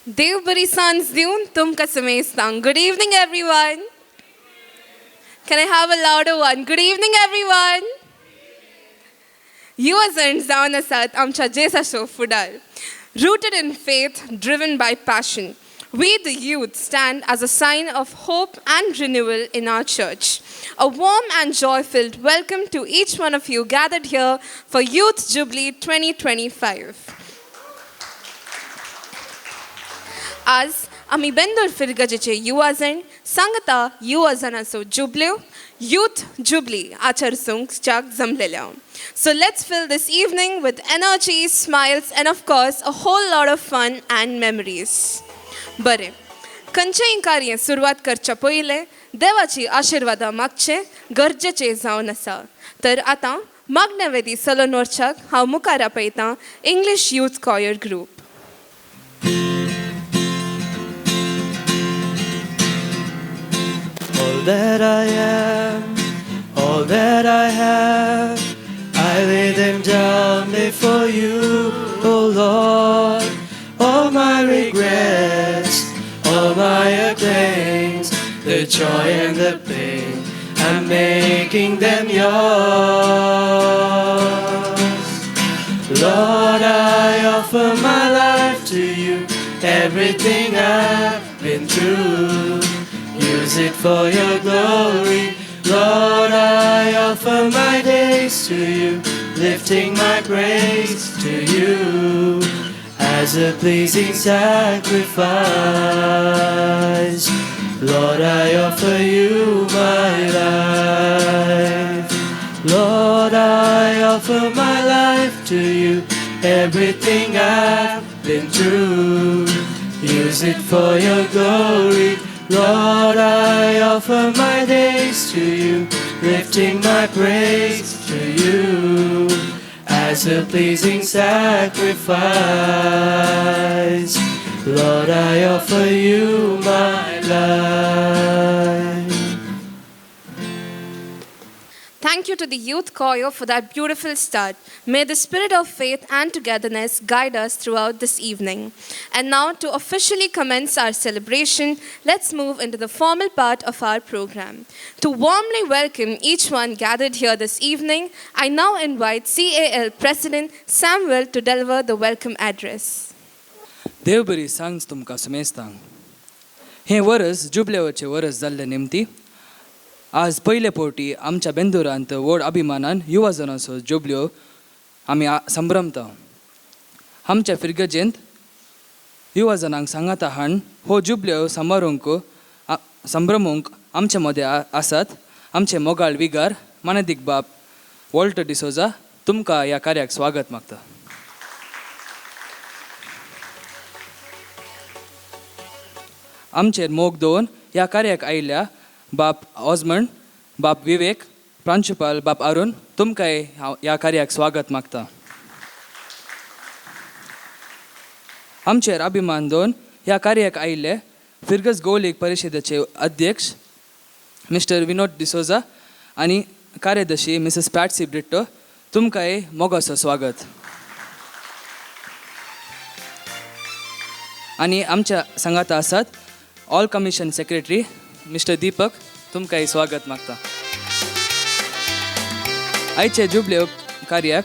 देव बरी सांज दिवन तुमकां समेस्तांक. Good evening everyone. Can I have a louder one? Good evening everyone. युवजण जावन आसात आमच्या जेसाचो फुडार. Rooted in faith, driven by passion, we the youth stand as a sign of hope and renewal in our church. A warm and joy-filled welcome to each one of you gathered here for Youth Jubilee 2025. आज आमी बेंदूर फिरगजेचे युवाजण सांगता युवाजणाचो जुबल्यो youth jubilee आचरसूंक जमलेल्या. So let's fill this evening with energy, smiles and of course a whole lot of fun and memories. बरें, खंयचेंय कार्य सुरवात करच्या पयलें देवाची आशिर्वादां मागचें गरजेचें जावन आसा. तर आतां मागण्या वेदी सलोन वरच्याक हांव मुखार आपयतां English youth coir group. All that I am, all that I have, I lay them down before you, O Lord. All my regrets, all my acclaims, the joy and the pain, I'm making them yours. Lord, I offer my life to you, everything I've been through. Use it for your glory. Lord, I offer my days to you, lifting my praise to you as a pleasing sacrifice. Lord, I offer you my life. Lord, I offer my life to you, everything I've been through. Use it for your glory. Lord, I offer my days to you, lifting my praise to you as a pleasing sacrifice. Lord, I offer you my life. Thank you to the youth choir for that beautiful start. May the spirit of faith and togetherness guide us throughout this evening. And now, to officially commence our celebration, let's move into the formal part of our program. To warmly welcome each one gathered here this evening, I now invite CAL President Samuel to deliver the welcome address. देव बरी सांज तुमकां सुमेस्तांक. हें वरस जुबलेवचें वरस जाल्लें निमती आज पयले फावटी आमच्या बेंदुरांत व्हड अभिमानान युवा जनाचो जुबल्यो आमी संभ्रमता. आमच्या फिरगजेंत युवा जनांक सांगाता हाण हो जुबल्यो समारोंक संभ्रमूंक आमचे मदें आसात आमचे मोगाळ विगार मानादीक बाब वॉल्टर डिसोजा. तुमकां ह्या कार्याक स्वागत मागता. आमचेर मोग दवरून ह्या कार्याक आयिल्ल्या बाप ऑजमंड, बाप विवेक, प्रांशुपाल बाप अरुण, तुमकांय हांव ह्या कार्याक स्वागत मागता. आमचेर अभिमान दवरून ह्या कार्याक आयिल्ले फिरगज गोलीग परिशदेचे अध्यक्ष मिस्टर विनोद डिसोजा आनी कार्यदर्शी मिसेस पॅटसी ब्रिट्टो, तुमकांय मोगाचो स्वागत. आनी आमच्या सांगाता आसात all commission secretary mister Deepak, तुमकांय स्वागत मागता. आयचे जुबले कार्याक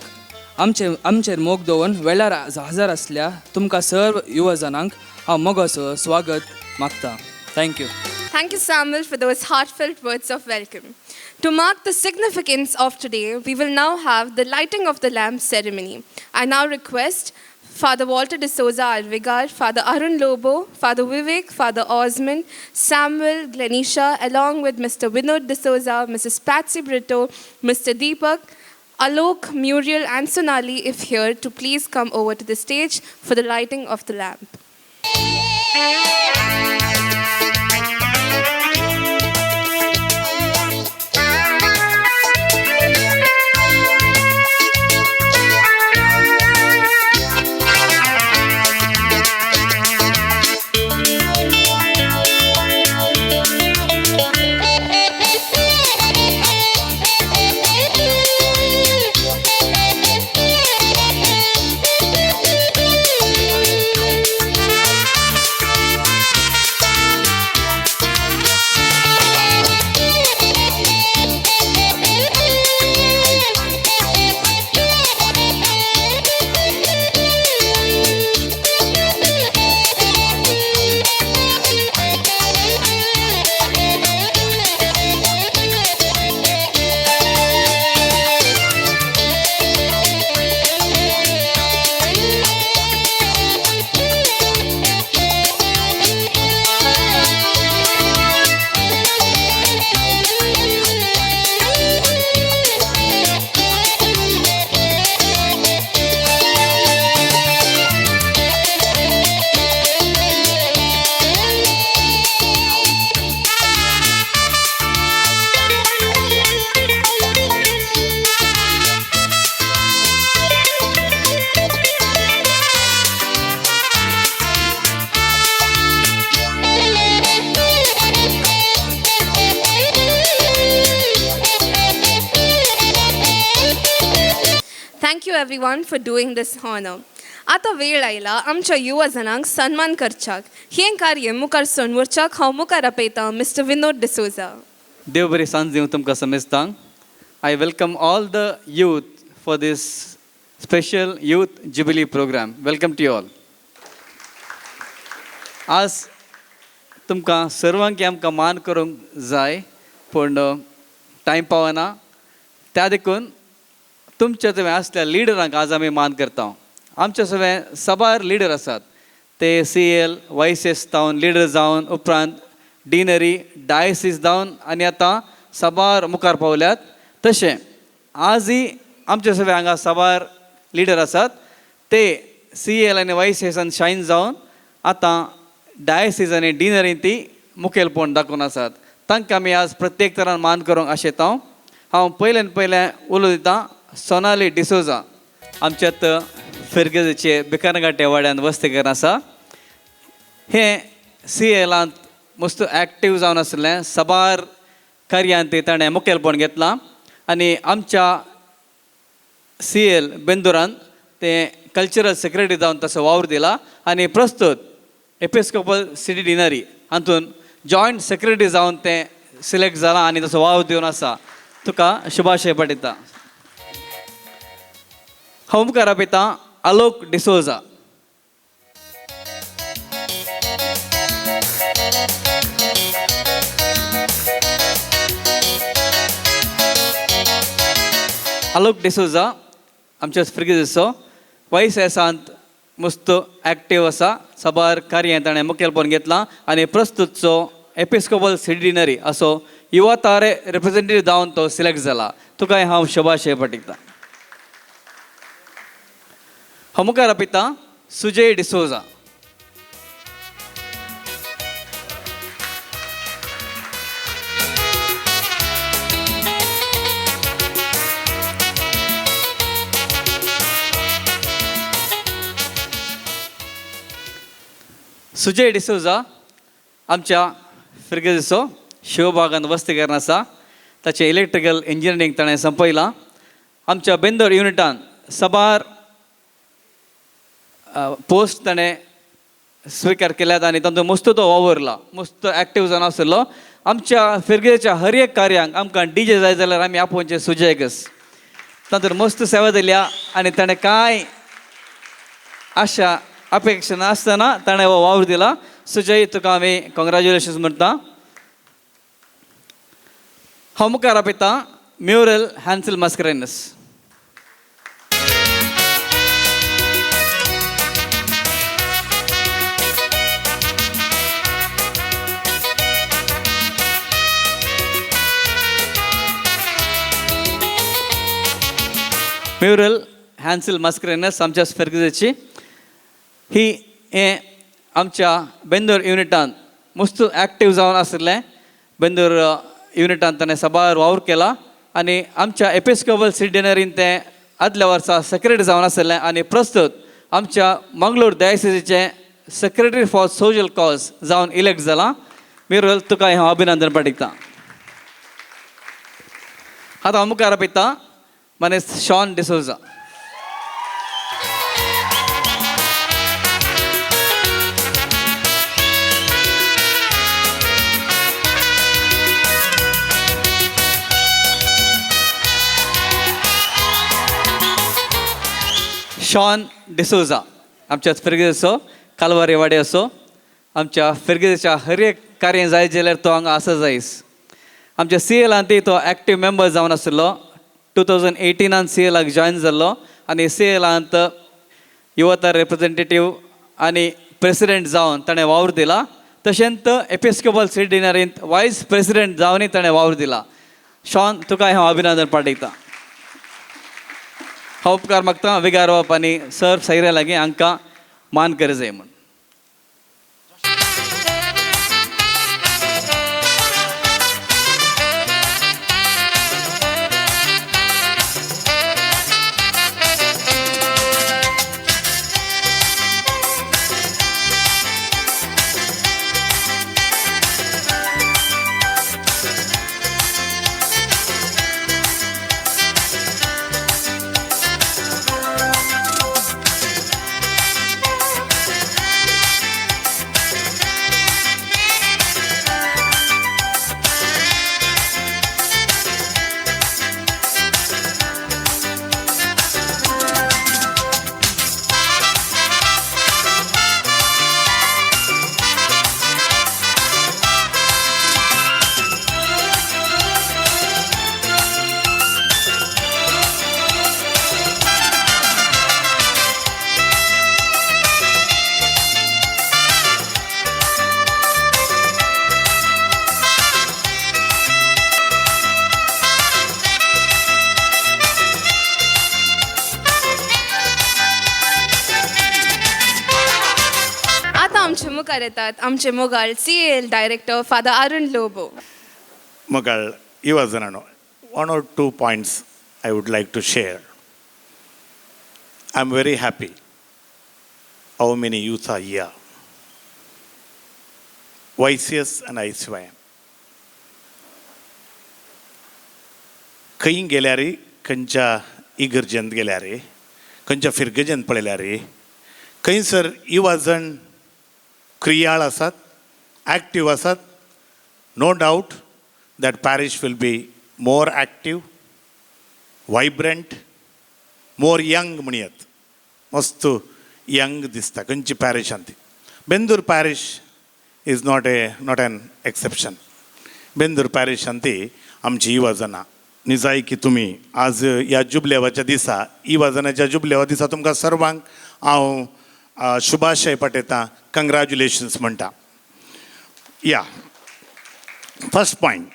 आमचे आमचेर मोग दवरून वेळार हजर आसल्या तुमकां सर्व युवा जणांक हांव मोगाचो स्वागत मागता. Thank you. Thank you, Samuel, for those heartfelt words of welcome. To mark the significance of today, we will now have the lighting of the lamp ceremony. I now request Father Walter de Souza, our vicar, Father Arun Lobo, Father Vivek, Father Osmond, Samuel, Glenisha, along with Mr. Vinod de Souza, Mrs. Patsy Brito, Mr. Deepak, Alok, Muriel, and Sonali, if here, to please come over to the stage for the lighting of the lamp. Thank you. everyone for doing this honour. आतां वेळ आयला आमच्या युवा जणांक सन्मान करच्याक. हें कार्य मुखार सोन व्हरच्याक हांव मुखार आपयतां मिस्टर विनोद डिसोजा. देव बरी सांज दिवं तुमकां समेस्तांक. I welcome all the youth for this special youth jubilee program. Welcome to all. आज तुमकां सर्वांक आमकां मान करूंक जाय, पूण टायम पावना. त्या देखून तुमच्या तुवें आसल्या लिडरांक आज आमी मान करता. आमच्या सगळे साबार लिडर आसात, ते सी एल वायस जावन लिडर जावन उपरांत डिनरी डायसीस जावन आनी आतां साबार मुखार पावल्यात. तशें आजूय आमच्या सगळे हांगा साबार लिडर आसात, ते सी एल आनी वायस एसान शायन जावन आतां डायसीस आनी डिनरीन ती मुखेलपण दाखोवन आसात. तांकां आमी आज प्रत्येक तरान मान करूंक आशेता. हांव पयल्यान पयलें उलो दितां सोनाली डिसोजा, आमच्यात फिरगजेचे भिकारघाटे वाड्यान वस्तीकर आसा. हें सी एलांत मस्त एक्टीव जावन आसलें, साबार कार्यांत ताणें मुखेलपण घेतलां आनी आमच्या सी एल बेंदुरान तें कल्चरल सेक्रेटरी जावन तसो वावर दिला आनी प्रस्तुत एपिस्कोपल सिटी डिनरी हातून जॉयंट सेक्रेटरी जावन तें सिलेक्ट जालां आनी तसो वावर दिवन आसा. तुका शुभाशय पाठयता. हांव मुखार आपयतां आलोक डिसोजा. आलोक डिसोजा आमच्या फिरगेजो वायस एसांत मस्त एक्टीव आसा. साबार कार्य ताणें मुखेलपण घेतलां आनी प्रस्तुतचो एपिस्कोपल सिटी डिनरी असो युवा तारे रिप्रेझेंटेटिव्ह जावन तो सिलेक्ट जाला. तुकाय हांव शुभाशय पाठयतां. हांव मुखार आपयतां सुजय डिसोजा. सुजय डिसोजा आमच्या फिरगेजो शिवबागान वस्तीकरण आसा. ताचें इलेक्ट्रिकल इंजिनियरींग ताणें संपयलां. आमच्या बेंदोर युनिटान साबार पोस्ट ताणें स्विकार केल्यात आनी तातूंत मस्त तो वावरला, मस्त एक्टीव जावन आशिल्लो. आमच्या फिरगेच्या हर एक कार्यांक आमकां डी जे जाय जाल्यार आमी आपोवचें सुजयकच. तातूंत मस्त सेवा दिल्या आनी ताणें कांय आशा अपेक्षा नासतना ताणें हो वावर दिला. सुजय, तुका आमी कॉंग्रेच्युलेशन्स म्हणटा. हांव मुखार आपयतां म्युरल हॅन्सल मास्करेनस. म्युरल हॅन्सल मास्करेनस आमच्या फिरगजेची ही हें आमच्या बेंदूर युनिटान मस्त एक्टीव जावन आशिल्लें. बेंदूर युनिटान ताणें साबार वावर केला आनी आमच्या एपिस्कोपल सिटी डिनरीन तें आदल्या वर्सा सेक्रेटरी जावन आशिल्लें आनी प्रस्तुत आमच्या मंगळूर डायसिसीचें सेक्रेटरी फॉर सोशल कॉज जावन इलेक्ट जालां. मिरल, तुका हांव अभिनंदन पाठयतां. आतां हांव मुखार आपयतां मानेस्त शॉन डिसोजा. शॉन डिसोजा आमच्या फिरगेजो कालवारी वाडे असो. आमच्या फिरगेजेच्या हर एक कार्य जाय जाल्यार तो हांगा आसा जायस. आमच्या सी एलान तो एक्टीव मेंबर जावन आशिल्लो. 2018 सी एलाक जॉयन जाल्लो आनी सी एलांत युवता रिप्रेझेंटेटीव आनी प्रेसिडेंट जावन ताणें वावर दिला. तशेंच एपिस्कोपल सिटी डिनरींत वायस प्रेसिडेंट जावनूय ताणें वावर दिला. शॉन, तुका हांव अभिनंदन पाठयतां. हांव उपकार मागता विगार बाप आनी सर सैऱ्या लागीं हांकां मान कर जाय म्हूण. मुखार येतात आमचे मोगाळ CAL director Father Arun Lobo. मोगाळ युवा जणांनो, one or two points I would like to share. I am very happy how many youth are here, YCS and ICYM. खंय गेल्यार, खंयच्या इगर्जेंत गेल्यार, खंयच्या फिरगजेंत पळयल्यार, खंयसर युवा जण क्रियाळ आसात, एक्टीव आसात, no doubt that parish will be more active, vibrant, more young म्हणयत. मस्त यंग दिसता खंयची पॅरिशान ती. Bendur parish is not an exception. Bendur पॅरिशान ती आमची युवा जणां निजाय की तुमी आज ह्या जुबलेवाच्या दिसा, युवा जणाच्या जुबलेवा दिसा, तुमकां सर्वांक हांव शुभाशय पाठयतां, कंग्रेच्युलेशन्स म्हणटा. या first point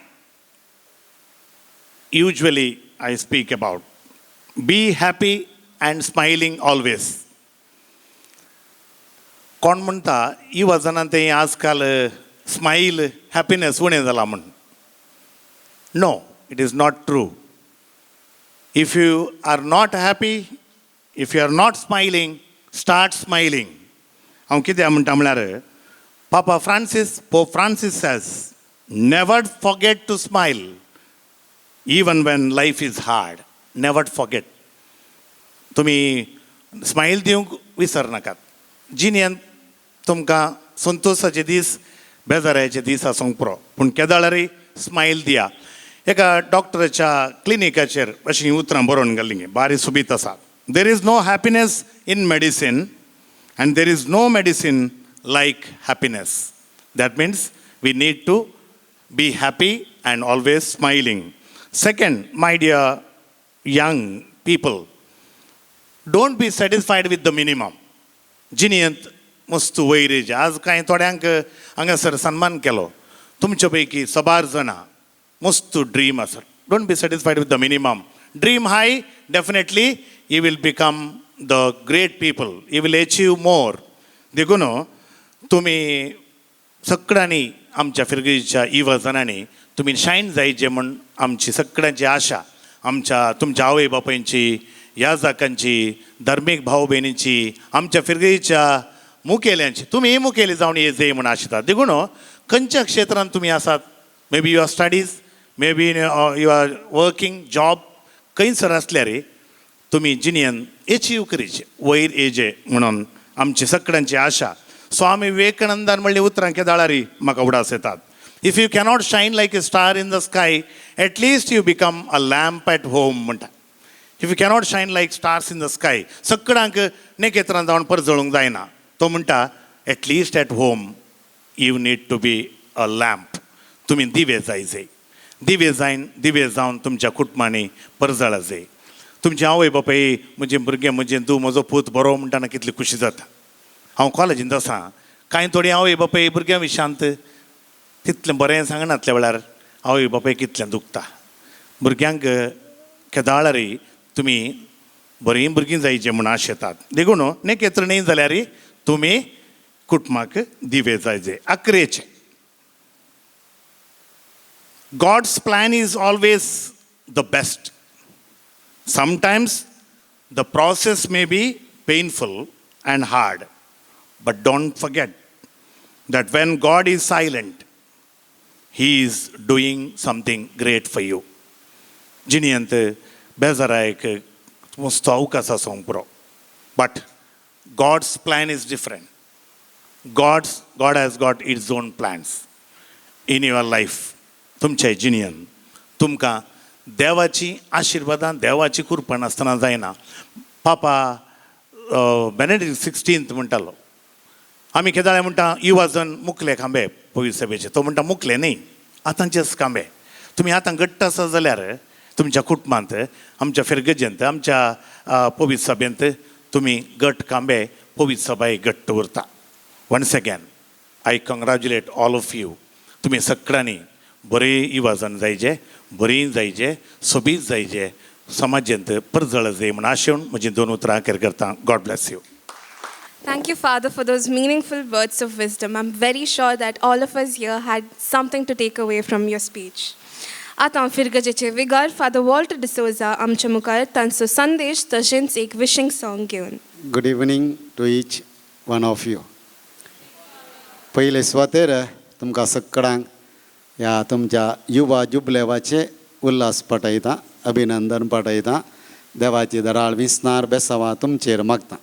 usually I speak about, be happy and smiling always. कोण म्हणटा युवा जाणां तें आजकाल स्मायल हॅपिनेस उणें जाला म्हण. No, it is not true. If you are not happy, if you are not smiling, start smiling. हांव कित्याक म्हणटा म्हळ्यार Papa Francis, Pope Francis says, never forget to smile even when life is hard. Never forget. तुमी smile दिवंक विसरनाकात. जिणेंत तुमकां संतोशाचे दीस, बेजारायचे दीस आसूंक पुरो, पूण केदाळारय स्मायल दिया. एका डॉक्टराच्या क्लिनिकाचेर अशीं उतरां बरोवन घाल्लीं, बारी सोबीत आसा. There is no happiness in medicine and there is no medicine like happiness. That means we need to be happy and always smiling. Second, my dear young people, don't be satisfied with the minimum. जिणेंत मस्त वयर येयचे. आज कांय थोड्यांक हांगासर सन्मान केलो. तुमचे पैकी सबार जाणां मस्त ड्रीम आसा. Don't be satisfied with the minimum. Dream high, definitely you will become the great people, you will achieve more. देखून तुमी सगळ्यांनी आमच्या फिरगीच्या युवा जणांनी तुमी शायन जायचे म्हूण आमची सगळ्यांची आशा. आमच्या तुमच्या आवय बापायची, याजकांची, धार्मीक भाव भयणींची, आमच्या फिरगीच्या मुखेल्यांची, तुमी मुखेली जावन ये म्हूण आशितात. देखून खंयच्या क्षेत्रांत तुमी आसात, maybe your studies, maybe you are working job, खंयसर आसल्यार तुमी जिणेन एचीव करीचे, वयर येजे म्हणून आमची सगळ्यांची आशा. स्वामी विवेकानंदान म्हणली उतरां केदाळारी म्हाका उडास येतात. If you cannot shine like a star in the sky, at least you become a lamp at home म्हणटा. If you cannot shine like stars in the sky, सगळ्यांक नेकेत्रान जावन परजळूंक जायना, तो म्हणटा, at least at home you need to be a lamp. तुमी दिवे जायजे. दिवे जायन, दिवे जावन तुमच्या कुटुंबांनी परजळा जाय. तुमचे आवय बापाय म्हजें भुरगें, म्हजें तूं, म्हजो पूत बरो म्हणटाना कितली खुशी जाता. हांव कॉलेजींत आसा, कांय थोडीं आवय बापाय भुरग्यां विशांत तितलें बरें सांगनातल्या वेळार आवय बापाय कितलें दुखता. भुरग्यांक केदाळारय तुमी बरीं भुरगीं जायचीं म्हूण आशेतात. देखून नेकेत्र न्ही जाल्यार तुमी कुटुंबाक दिवे जायचे. अकरेचें, God's plan is always the best. Sometimes the process may be painful and hard, but don't forget that when God is silent, He is doing something great for you. जिणेंत बेजारायक मस्त अवकाश आसूंक पुरो, but God's plan is different. God has got its own plans in your life. तुमच्या जिणेन तुमकां देवाची आशिर्वादां, देवाची कृपा नासतना जायना. पापा बेनेडिक्ट सिक्स्टीन्थ म्हणटालो, आमी केदाळे म्हणटा युवा जण मुकले खांबे पवित्र सभेचे. तो म्हणटा मुकले न्ही, आतांचेच खांबे. तुमी आतां घट्ट आसा जाल्यार तुमच्या कुटुंबांत, आमच्या फिरगजेंत, आमच्या पवित्र सभेंत तुमी घट खांबे, पवित्र सभाय घट्ट उरता. Once again I congratulate all of you. तुमी सगळ्यांनी बरी युवाजण जायचे, बरी जायचे, सोबीत जायचे, समाजेंत परजळ जाय म्हूण आशेवन म्हजी दोन उतरां अखेर करता. God bless you. Thank you, Father, for those meaningful words of wisdom. I'm very sure that all of us here had something to take away from your speech. आतां फिरगजेचे विगार फादर वॉल्टर डिसोजा आमच्या मुखार तांचो संदेश तशेंच एक विशींग सॉंग घेवन. Good evening to each one of you. पयले सुवातेर तुमकां सगळ्यांक ह्या तुमच्या युवा जुबलेवाचे उल्हास पाठयता, अभिनंदन पाठयता. देवाची दराळ विसनार बेसावा तुमचेर मागता.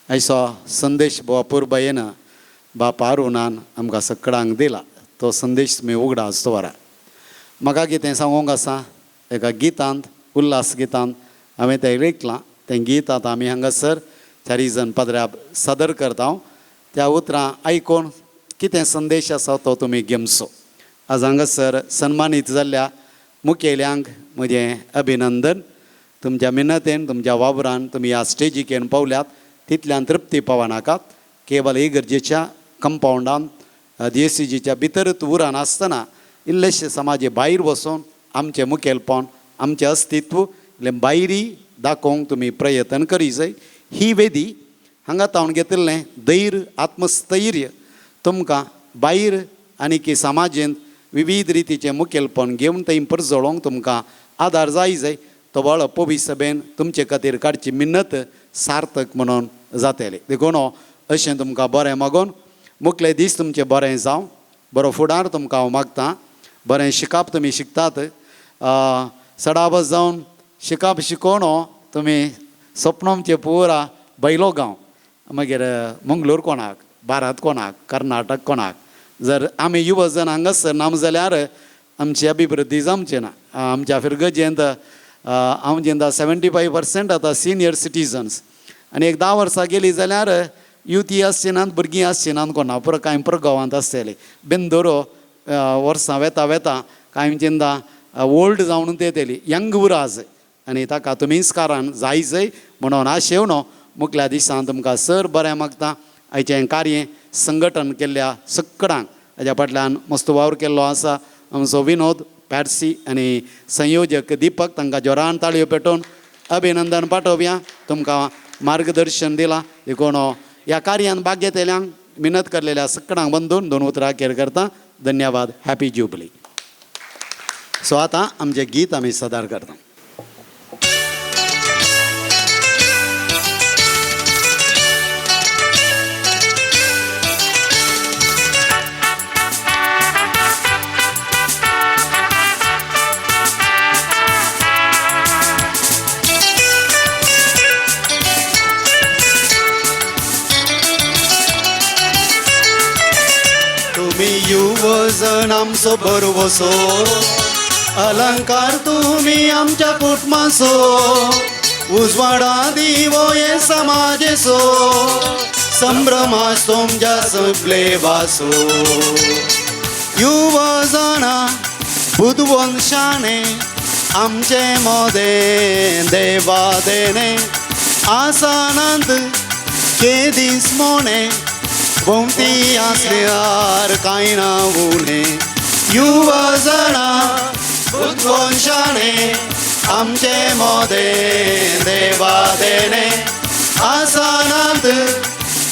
ऐसो संदेश भोव अपुरबायेन बाप अरुणान आमकां सगळ्यांक दिला, तो संदेश तुमी उगडास दवरा. म्हाका कितें सांगूंक आसा, एका गितांत, उल्हास गितांत हांवें तें लेखलां. तें गीत आतां आमी हांगासर चारी जण पाद्र्या सादर करता. त्या उतरां आयकून कितें संदेश आसा तो तुमी घेवचो. आज हांगासर सन्मानीत जाल्ल्या मुखेल्यांक म्हजें अभिनंदन. तुमच्या मिन्नतेन, तुमच्या वावरान तुमी ह्या स्टेजीक येवन पावल्यात, तितल्यान तृप्ती पावनाकात. केवल इगर्जेच्या कंपावंडान DSCGच्या भितरच उरान आसतना इल्लेशे समाजे भायर वचून आमचें मुखेलपण, आमचें अस्तित्व इल्लें भायरी दाखोवंक तुमी प्रयत्न करी जाय. ही वेदी हांगा तावन घेतिल्लें धैर्य, आत्मस्थैर्य तुमकां भायर आनी की समाजेंत विविध रितीचें मुखेलपण घेवन थंय परजळोवंक तुमकां आदार जाय जाय. तो बळ पवी सभेन तुमचे खातीर काडची मिन्नत सार्थक म्हणून जातली. देखून अशें तुमकां बरें मागून मुखले दीस तुमचें बरें जावं, बरो फुडार तुमकां हांव मागतां. बरें शिकप तुमी शिकतात, सडावस जावन शिकप शिकोवन तुमी सपनमचें पुरा बैलो गांव, मागीर मंगळूर कोणाक, भारत कोणाक, कर्नाटक कोणाक. जर आमी युवजन हांगासर ना जाल्यार आमची अभिवृद्धी जावची ना. आमच्या फिरगजेंत हांव जेन्ना 75% आतां सिनियर सिटीजन्स, आनी एक 10 वर्सां गेलीं जाल्यार युथी आसची नात, भुरगीं आसची नात कोणा, पुरो कांय पुरो गांवांत आसतले. बेंदोरो वर्सां वेता वेता कांय चिंता ओल्ड जावन येतली, यंग उराज, आनी ताका तुमीच कारण जाय जाय म्हणून आशेवन मुखल्या दिसान तुमकां सर बरें मागता. आयचें कार्य संघटन केल्ल्या सगळ्यांक हाज्या फाटल्यान मस्त वावर केल्लो आसा आमचो विनोद पॅर्सी आनी संयोजक दीपक, तांकां जोरान ताळयो पेटोवन अभिनंदन पाठोवया. तुमकां मार्गदर्शन दिलां देखून ह्या कार्यान भाग घेतल्यांक मिनत करलेल्या सगळ्यांक बंदून दोन उतरां केर करता. धन्यवाद. Happy jubilee. सो आतां आमचें गीत आमी सादर करता. युवजन आमचो भरवसो, अलंकार तुमी आमच्या कुटुंबाचो, उजवाडा दिवो हे समाजेचो, संभ्रमास तुमच्या सगळे वासो. युवजना बुदवंशाने आमचे मोदे देवा देणे, आसानंद के दीस मोने, भोंवती आसल्यार कांय ना उणें. युवजना बुदवंशाने आमचे मोदे देवा देणे, आसानंद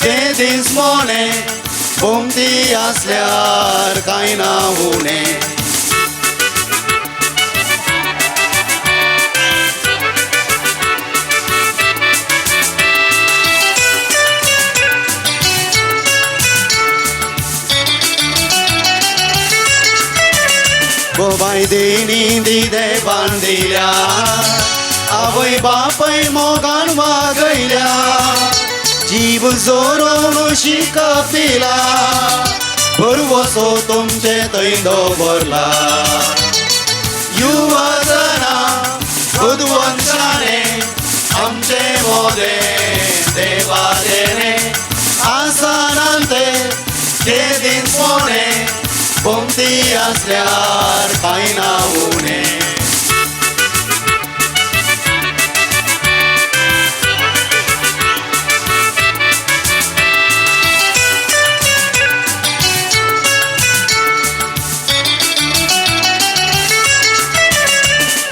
ते दीस मोने, भोंवती आसल्यार कांय ना उणें. गोबाय देणी दिदे बांदिल्या, आवय बापय मोगान वागयल्या, जीव जोरोन शिकपिला, भरवसो तुमचे थंय दवरला. युवजना बुदवंशाने आमचे मोदे देवा देणे, आसानांते ते दीस मोने, भोंवती आसल्यार कांय ना उणें.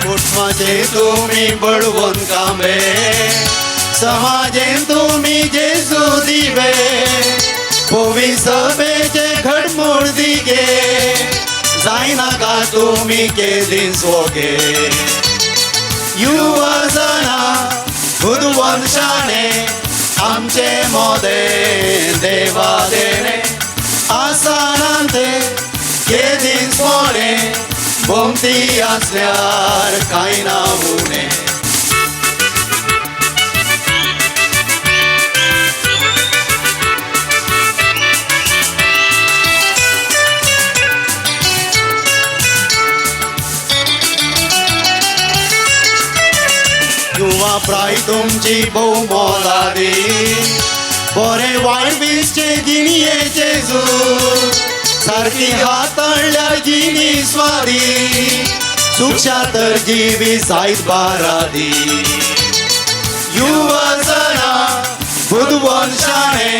कुटुंबाचे तुमी बळवंत कांबे, समाजेन तुमी जेजू दिवे पोवी सभेचे घडमूड दिगे जायनाका तुमी केदींच वोगे युवा जना बुदवंशाने आमचे मोदे देवा देणे आसनांते केदींच मोडे भोंवती आसल्यार कांय ना उणें. युवा प्राय तुमची भोव मोलादी बरे वायट विसचे जिणयेचे जूर सारकी हाताळल्यार जिणी स्वादी सुक्षा तर जिवी जायत बारादी युवा जना बुदवंशाने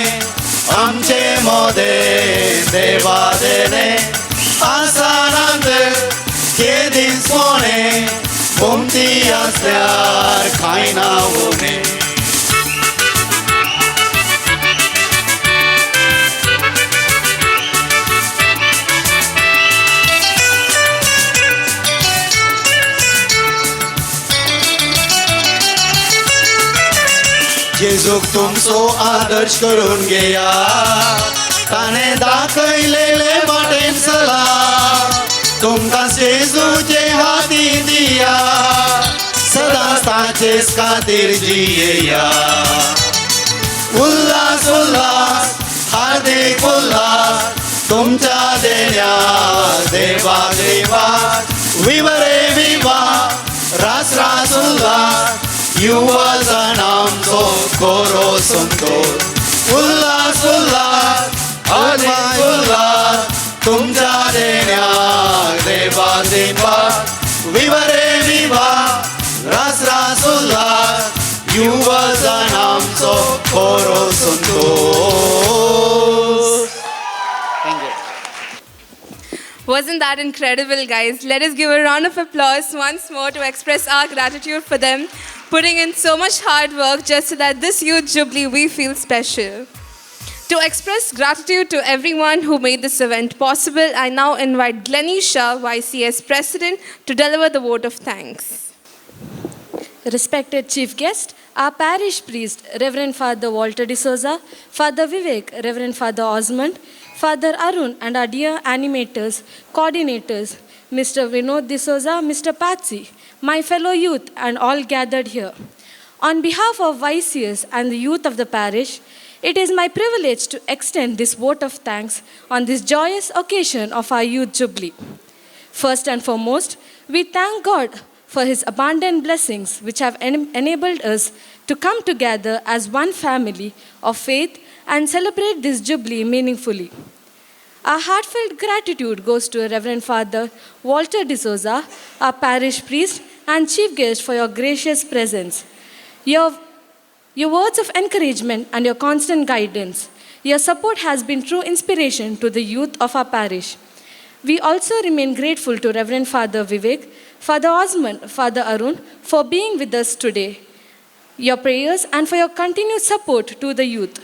आमचे मोदे देवा देणे आसनांत केदींच मोने भोंवती आसल्यार कांय ना उणें. जेजूक तुमचो आदर्श करून घेया ताणें दाखयलेले वाटेन चला तुमकां जेजूचे हाती दिया सदांच ताचेच खातीर जियेया. उल्हास उल्हास हार्दिक उल्हास तुमच्या देण्या देवा देवा विवरे विवा रास रास उल्हास युवा जणांचो कोरो संतोष. उल्हास उल्हास हार्दिक उल्हास तुमच्या देण्या देवा देवा विवरे विवा रास रास उल्हास युवा जणांचो कोरो Santosh. Wasn't that incredible, guys? Let us give a round of applause once more to express our gratitude for them putting in so much hard work just so that this youth jubilee we feel special. To express gratitude to everyone who made this event possible, I now invite Glenisha, YCS President, to deliver the vote of thanks. Respected Chief Guest, our parish priest, Reverend Father Walter D'Souza, Father Vivek, Reverend Father Osmond, Father Arun, and our dear animators, coordinators, Mr. Vinod D'Souza, Mr. Patsy, my fellow youth, and all gathered here. On behalf of YCS and the youth of the parish, it is my privilege to extend this vote of thanks on this joyous occasion of our youth jubilee. First and foremost, we thank God for his abundant blessings which have enabled us to come together as one family of faith and celebrate this jubilee meaningfully. Our heartfelt gratitude goes to Reverend Father Walter D'Souza, our parish priest and chief guest, for your gracious presence, your words of encouragement and your constant guidance. Your support has been true inspiration to the youth of our parish. We also remain grateful to Reverend Father Vivek, Father Osmond, Father Arun for being with us today, your prayers and for your continued support to the youth.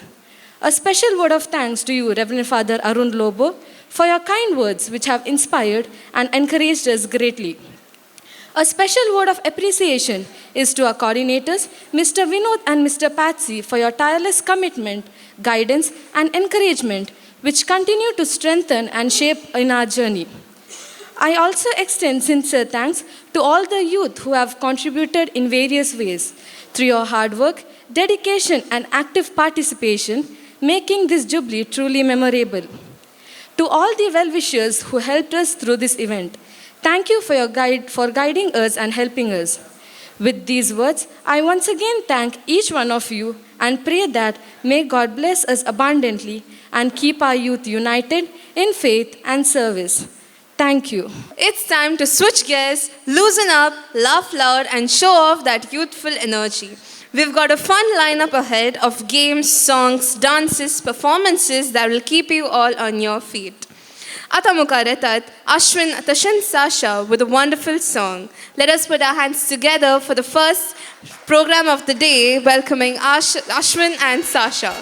A special word of thanks to you, Reverend Father Arun Lobo, for your kind words which have inspired and encouraged us greatly. A special word of appreciation is to our coordinators, Mr. Vinod and Mr. Patsy, for your tireless commitment, guidance, and encouragement, which continue to strengthen and shape in our journey. I also extend sincere thanks to all the youth who have contributed in various ways through your hard work, dedication, and active participation, making this jubilee truly memorable. To all the well-wishers who helped us through this event, thank you for for guiding us and helping us. With these words, I once again thank each one of you and pray that may God bless us abundantly and keep our youth united in faith and service. Thank you. It's time to switch gears, loosen up, laugh loud, and show off that youthful energy. We've got a fun lineup ahead of games, songs, dances, performances that will keep you all on your feet. आतां मुखार येतात Ashwin तशेंच Sasha with a wonderful song. Let us put our hands together for the first program of the day, welcoming Ashwin and Sasha.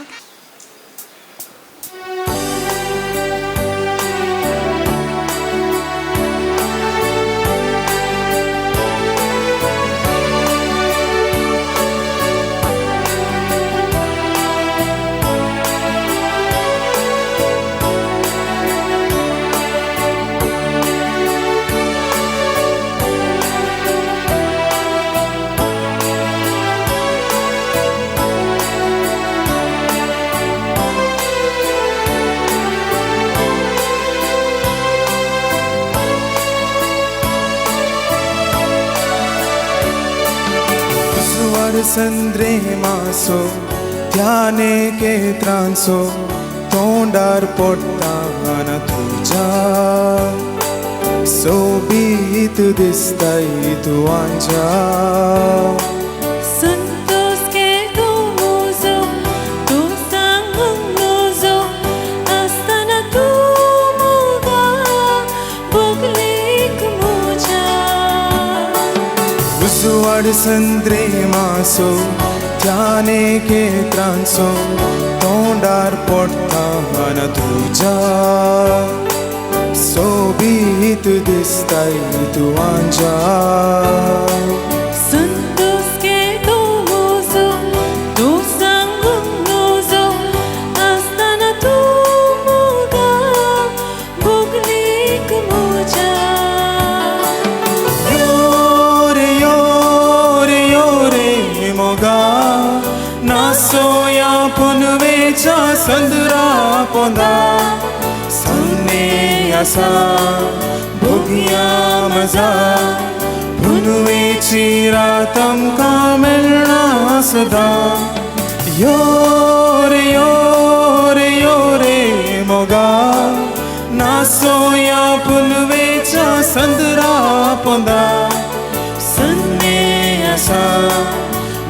संद्रे मासो ध्याने K त्रांसो तोंडार पोट्टाना तुझ्या सोबीत दिसताय तूं आंजा संतोष के तू मुजो तू सांगूंक नुजो आसतना तूं मुगा बोगलेक मुजा उजवाड संद्रे मासो ध्याने के त्रांसो तोंडार पोट्टाना तुझ्या सोबीत दिसताय तूं आंजा संतोष के तू मुजो तू सांगूंक नुजो आसतना तूं मुगा बोगलेक मुजा यो रे यो रे यो रे मोगा नासोया पुनवेच्या संदरा पोंदा सन्ने आसा भोगिया मजा पुनवेची रात आमकां मेळना सदां यो रे यो रे यो रे मोगा नासोया पुनवेच्या संदरा पोंदा सन्ने आसा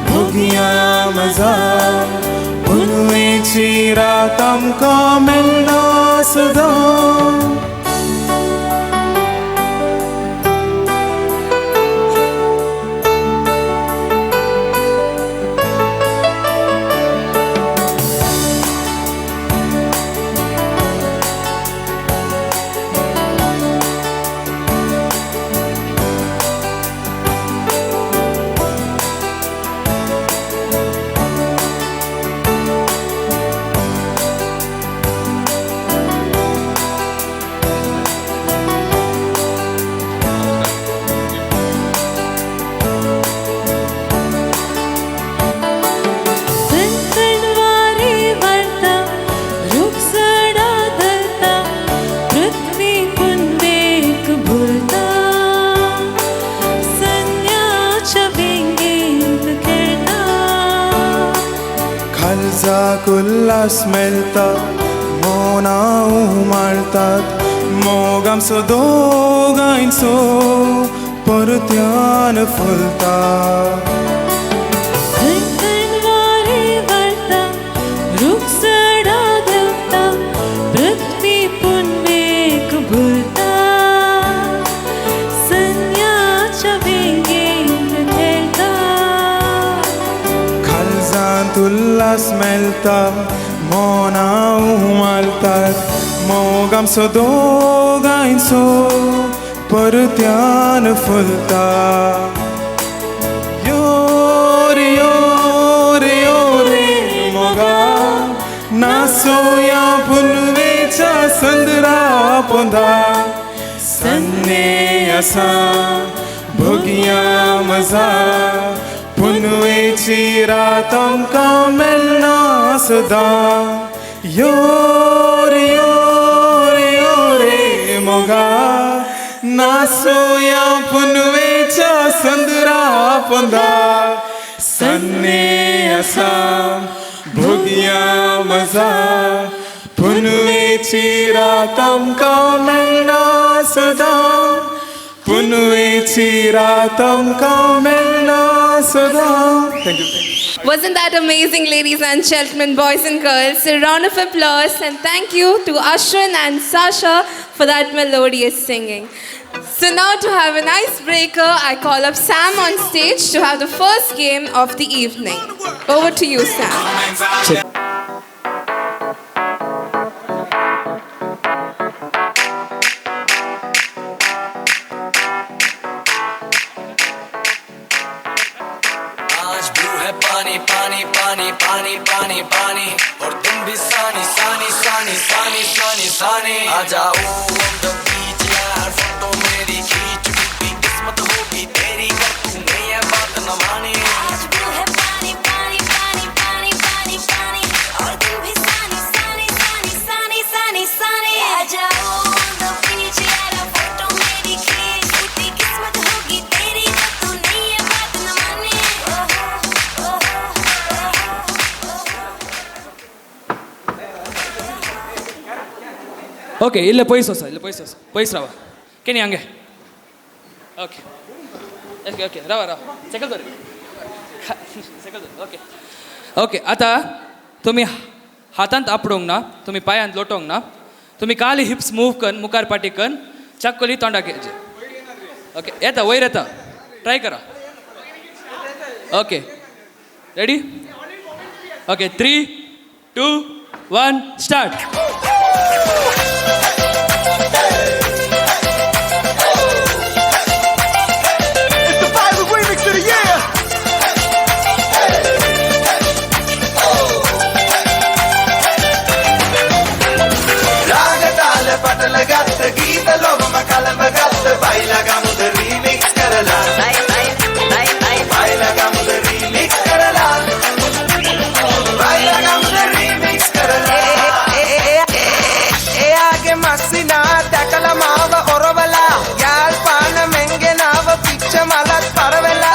भोगिया मजा पुनवेची रात आमकां मेळना सदां. उल्लास मेळटा मोना उमाळतात मोग आमचो दोगांयचो परत्यान फुलता. उल्लास मेळटा मोना उमाळतात मोग आमचो दोगांयचो परत्यान फुलता. यो रे यो रे यो रे मोगा नासोया पुनवेच्या संदरा पोंदा सन्ने आसा भोगिया मजा पुनवेची रात आमकां मेळना सदां. यो रे यो रे यो रे मोगा नासोया पुनवेच्या संदरा पोंदा सन्ने आसा भोगिया मजा पुनवेची रात आमकां मेळना सदां. पुनवेची रात आमकां मेळना सदां. Thank you. Wasn't that amazing, ladies and gentlemen, boys and girls? A round of applause and thank you to Ashwin and Sasha for that melodious singing. So now to have an icebreaker, I call up Sam on stage to have the first game of the evening. Over to you, Sam. आज blue है पानी पानी पानी पानी पानी पानी और तुम भी सानी सानी सानी सानी सानी सानी आ जाओ ऑन the beach यार फोटो मेरी खींच डूबी किस्मत होगी तेरी कर तूने ये बात न मानी। आज ब्लू है पानी पानी पानी पानी पानी पानी और तुम भी सानी सानी सानी सानी सानी सानी आ जाओ ऑन the beach यार फोटो मेरी खींच टूटी किस्मत होगी तेरी कर तूने ये बात न मानी। ओके इल्ले पयस वचा, इल्ले पयस वचा, पयस रावा केनी हांगे। ओके ओके ओके रावा रावा सकल दवर सकल दवर। ओके ओके आतां तुमी हातांत आपडोंक ना, तुमी पांयांत लोटोंक ना, तुमी काली हिप्स मूव कन मुखार पाटी कन चक्कली तोंडाक हेजे। ओके येता वयर येता, ट्राय करा। Okay ready? Okay 3 2 1 start. It's the viral remix of the year. रागताल पटल गत गीत लोगम कलम गत बैलगमुद रीमिक्स करला बैलगमुद रीमिक्स करला बैलगमुद रीमिक्स करला। එයාගේ මස්සිනා දැකලා මාව ඔරවලා යාල්පාන මෙංගෙනාව පිච්ච මලත් පරවලා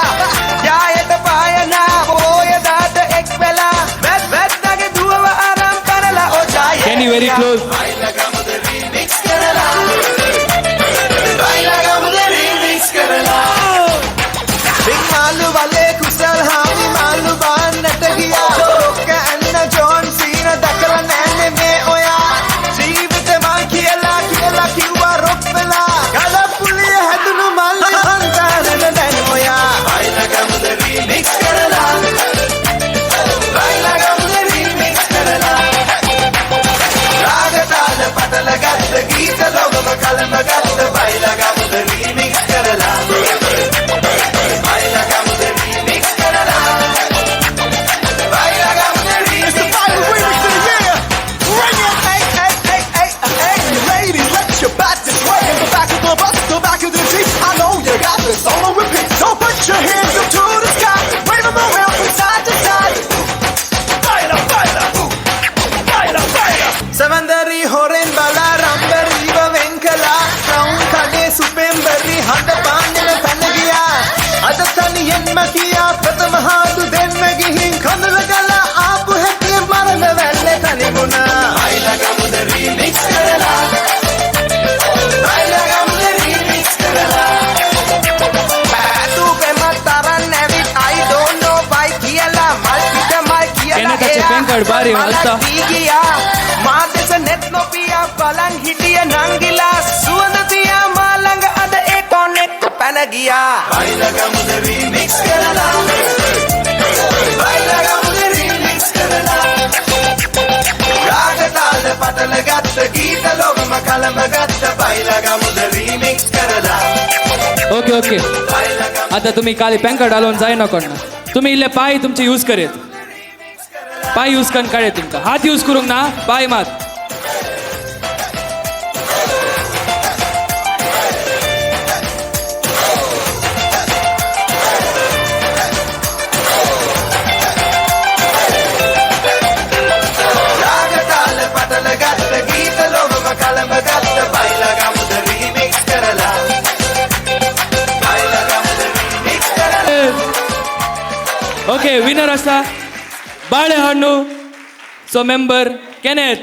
යායට පායනා පෝයදාට එක් වෙලා වැත් වැත්තගේ දුවව අරන් පැනලා ඔ ජාය Kenny very close. बैलगमुद remix करला बैलगमुद रीमिक्स करला। මාළු වලේ කුසල් හාමි මාළු බාන්නට ගියා ලෝක ඇන්න ජෝන් සීන දැකලා නෑනේ මේ ඔයා ජීවිතේ මං කියලා කියලා කිව්වා රොක් වෙලා ගලපුලිය හැදුණු මල්ලි අන්තරන දැන් ඔයා बैलगमुद रीमिक्स करला बैलगमुद रीमिक्स करला। रागताल पटल गत गीत लोगम कलम गत बैलगमुद रीमिक्स करला बैलगमुद रीमिक्स करला बैलगमुद It's the remix viral remix of the year. Bring it. Hey, hey, hey, hey, hey, ladies, let your body sway in the back of the bus, the back of the jeep. I know you got this on repeat. So put your hands up to the sky, wave 'em around from side to side. Baila, baila, ooh, baila, baila. සමන්දරි හොරෙන් බලා රම්බරීව වෙන් කළා රවුම් කඩේ සුපෙම්බරි හඳ පාන්නන පැන ගියා අද තනියෙන්ම කියා ප්‍රථම හාදු දෙන්න ගිහින් කඳුල ගලා ආපු හැටි මරණ වැල්ලේ තනි වුණා बैलगमुद रीमिक्स करला बैलगमुद रीमिक्स करला। පැතු පෙම තරන් ඇවිත් I don't know why කියලා මල් පිට මල් කියලා කෙනෙක්ට පෙන් කාඩ් බාරි වස්තා. මලක් දී ගියා මා දෙස නෙත් නොපියා බලන් හිටිය නංගිලා සුවඳ තියා මා ළඟ අද ඒ කොනෙක් පැන ගියා बैलगमुद रीमिक्स करला बैलगमुद रीमिक्स करला। रागताल पटल गत गीत लोगम कलम गत बैलगमुद रीमिक्स करला ओके ओके आता तुम्ही काली पॅन कार्ड घालून जायना कोण तुम्ही इल्ले पाय तुमचे यूज करीत पाय यूज करून काडे तुमकां हात यूज करूंक ना पाय मात। रागताल पटल गत गीत लोगम कलम गत बैलगमुद रीमिक्स करला बैलगमुद रीमिक्स करला। ओके विनर आसा बाळेहण्णू so member Kenneth.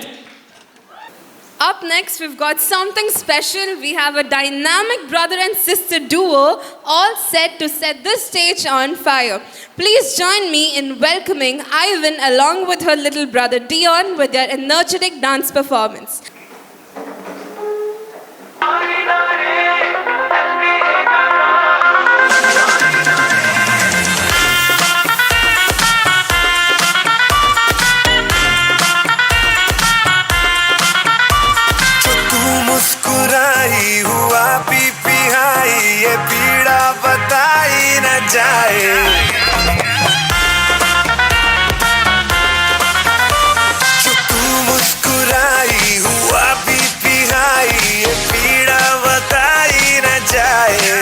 Up next, we've got something special. We have a dynamic brother and sister duo all set to set this stage on fire. Please join me in welcoming Ivan along with her little brother Dion with their energetic dance performance. जो तू मुस्कुराई हुआ P पिहाई ये पीड़ा बताई न जाए जो तू मुस्कुराई हुआ पी पिहाई ये पीड़ा बताई न जाए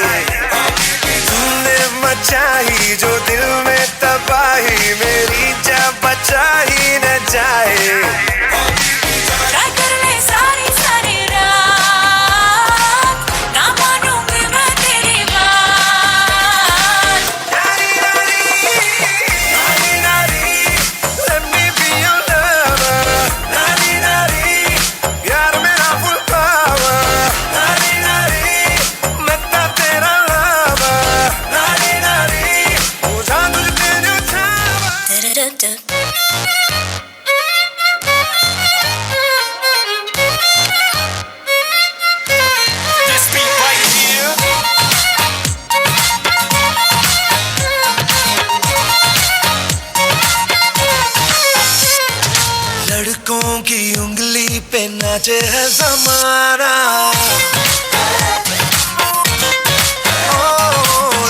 तूने मचाई जो दिल में तबाही मेरी जान बचाई न जाए ट्राई कर ले सारी सारी रात ना मानूंगी मैं तेरी बात Let me be your lover. Nari nari, यार मेरा full power. नारी नारी, मैं तो तेरा lover. नारी नारी, हो जान तुझ पे न्योछावर. This beat right here. लड़कों की उंगली पे नाचे है जमाना ओ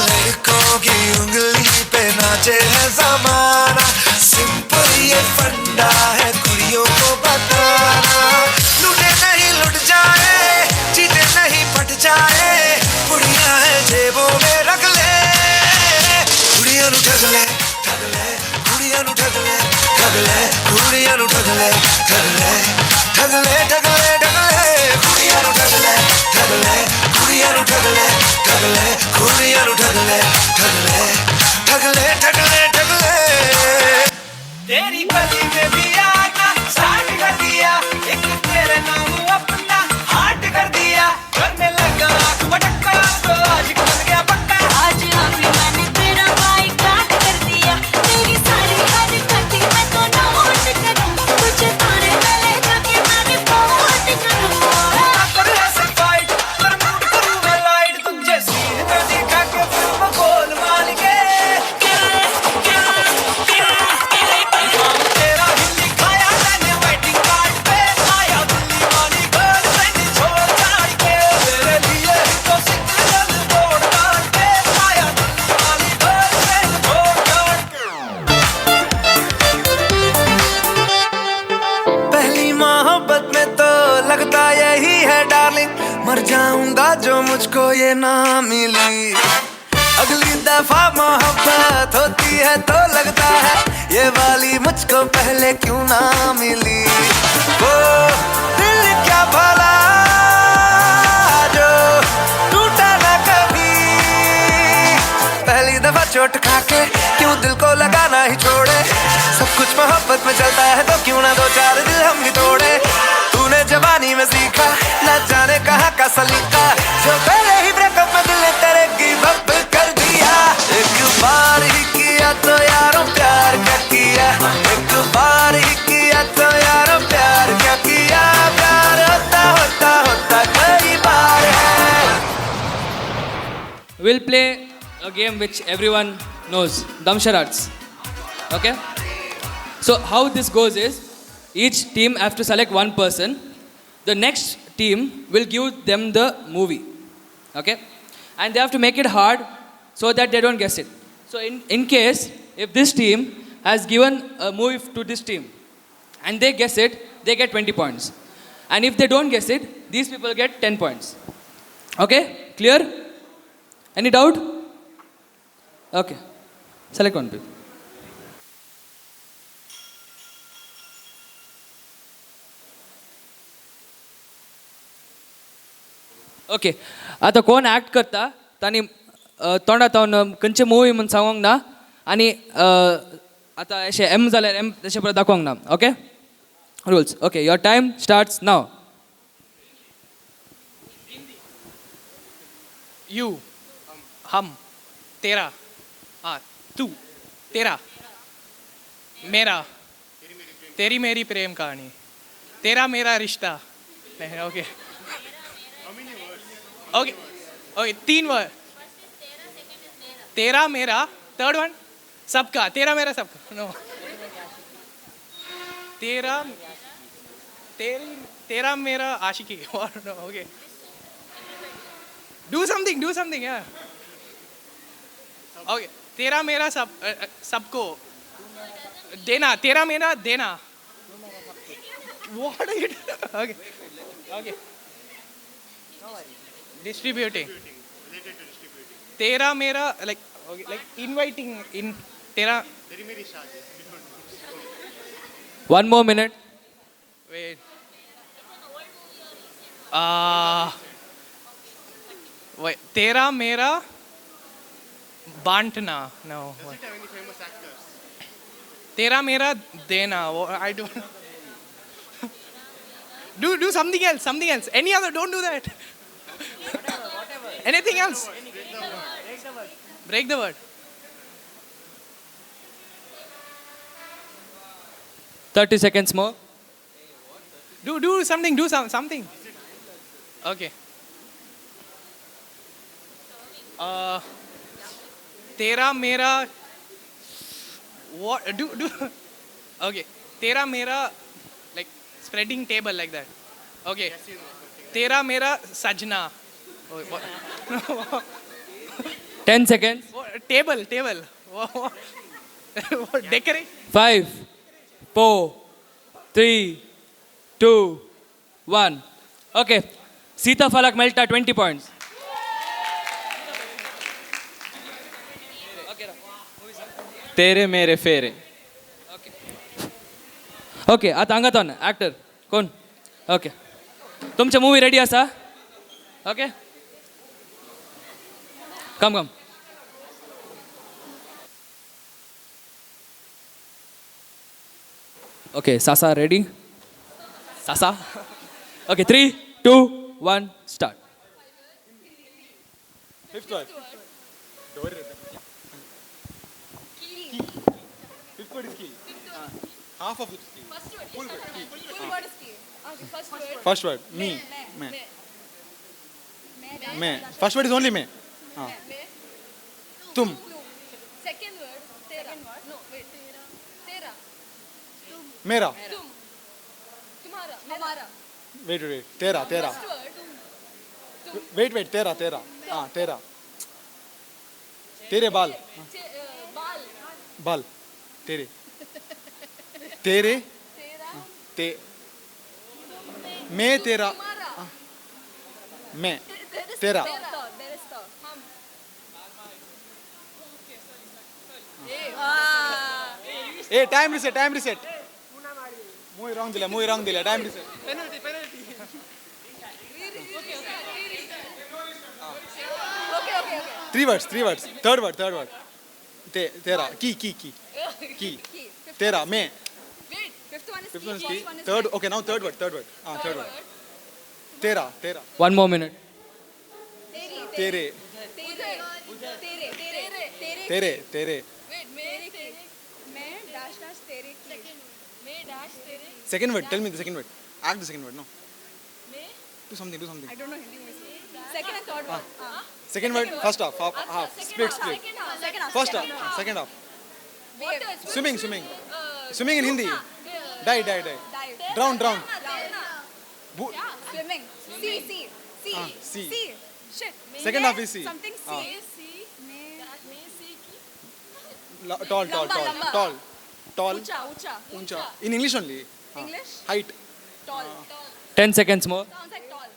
लड़कों की उंगली पे नाचे है जमाना सिंपल ये फंडा है कुड़ियों को बताना लूटे नहीं लुट जाए चीटे नहीं फट जाए कुड़ियां है जेबों में रख ले कुड़ियां नु ठग ले ठग ले कुड़ियां नु ठग ले ठग ले कुड़ियां नु ठग ले ठग ले ठग ले ठग ले ठग ले कुड़ियां नु ठग ले ठग ले कुड़ियां नु ठग ले ठग ले कुड़ियां नु ठग ले ठग ले ठग ले ठग ले ठग ले तेरी गली में भी आना स्टार्ट कर दिया एक तेरे नाम अपना हार्ट कर दिया करने लगा आँख मटक्का तो आज बन गया पक्का आज आखिरी मैंने तेरा बाइकाट कर दिया तेरी सारी हरकतें मैं तो नोट करूं तुझे थाने में ले जाके मैं रिपोर्ट करूं ना कर ऐसे फाइट पर मूड करूं मैं लाइट तुझे सीन में दिखा के फिल्म गोल मार के तेरा ही लिखाया मैंने वेडिंग कार्ड पे आया दिल्ली वाली गर्लफ्रेंड छोड़ छाड़ के तेरे लिए ही तो सिग्नल तोड़ ताड़ के आया दिल्ली वाली गर्लफ्रेंड छोड़ छाड़ के पहली मोहब्बत में तो लगता यही है डार्लिंग मर जाऊंगा जो मुझको ये ना मिली अगली दफा मोहब्बत होती है तो लगता है ये वाली मुझको पहले क्यों ना मिली वो दिल क्या भला जो टूटा ना कभी पहली दफा चोट खा के क्यों दिल को लगाना ही छोड़े सब कुछ मोहब्बत में चलता है तो क्यों ना दो चार दिल हम भी तोड़े तूने जवानी में सीखा ना जाने कहाँ का सलीका जो पहले ही ब्रेकअप में दिल ने तेरे गिव अप कर दिया एक बार ही किया तो यारों प्यार क्या किया एक बार ही किया तो यारों प्यार क्या किया प्यार होता होता होता कई बार है We'll play a game which everyone knows, Damsharats. Okay? So how this goes is, each team have to select one person. The next team will give them the movie. Okay? And they have to make it hard so that they don't guess it. So in case, if this team has given a movie to this team and they guess it, they get 20 points. And if they don't guess it, these people get 10 points. Okay? Clear? Any doubt? Okay. Select one people. Okay. आता कोण act करता ताणी तोंडा तावन खंयचे movie म्हूण सांगोंक ना आनी आतां अशें एम जाल्यार एम तशें परत दाखोवंक ना. Okay, rules. Okay, your time starts now. You, हम, तेरा, तू, तेरा, मेरा, तेरी मेरी प्रेम कहानी, तेरा मेरा रिश्ता. नहीं, ओके ओके ओके, तीन वर्ड. तेरा मेरा, थर्ड वन सबका, तेरा मेरा सबका. नो, तेरा तेरी तेरा मेरा आशिकी. Okay, do something, do something. Yeah, okay. तेरा मेरा सब सबको देना, तेरा मेरा देना. What are you doing? Okay, okay. Distributing. तेरा मेरा, like, okay, like inviting in तेरा. One more minute. Wait. Wait. तेरा मेरा बांटना. No. Does it have any famous actors? तेरा मेरा देना. I don't. Do something else. Something else. Any other? Don't do that. Whatever. Anything else? Break the word. 30 seconds more. Do something. Do something. Okay. तेरा मेरा what do do? Okay. तेरा मेरा, like spreading table like that. Okay. तेरा मेरा सजना. Oh, what? No. 10 seconds. What? Table, table. What? What? Decorate. 5, 4, 3, 2, 1. Okay. Sita Falak Melta 20 points. तेरे मेरे फेरे. Okay, आता हांगा ॲक्टर कोण? ओके, तुमचे मूवी रेडी आसा? Okay, come come. Okay, Sasa ready? Sasa. Okay, 3, 2, 1, start. Fifth word. Fifth word is key. Half of it is key. Full word. Key. Full word is key. Okay, first word. First word. Me. Me. Me. First word is only me. Tum. Second word. Tera. No, wait. Tera. Mera. Tum. Tumhara. Hamara. Wait, wait, wait. Tera, tera. First word. Tum. Wait, wait. Tera, tera. Ah, tera. Tere baal. Baal. Baal. Tere. Tere. Te. मैं तेरा. मैं. तेरा. Hey, time reset, time reset. Movie wrong दिला, movie wrong दिला, time reset. Penalty, penalty. Okay, okay, okay. Three words, three words. Third word, third word. तेरा, key, key, key. Key. तेरा, मैं. Wait, fifth one is Fifth key. one is key. First one is Third, okay, now third word, third word. Ah, third word. तेरा, तेरा. One more minute. तेरे. तेरे. तेरे. तेरे. तेरे, तेरे. Wait, मैं तेरे. मैं dash dash तेरे की. मैं dash तेरे. Second word, tell me the second word. Act the second word, no. Do something, do something. I don't know Hindi movies. Second and third word. Second word, first half, half, half, split, split. Second half. Second half. First half, second half. Water. Swimming, swimming. Swimming in Hindi. Die, die, die. Drown, drown. Swimming. C, C, C. C. C. Shit. Second half is C. Something C. C. Tall, tall, tall, tall, tall. Uncha, uncha. Uncha. In English only. English? Height. Tall. 10 seconds more. Sounds like tall.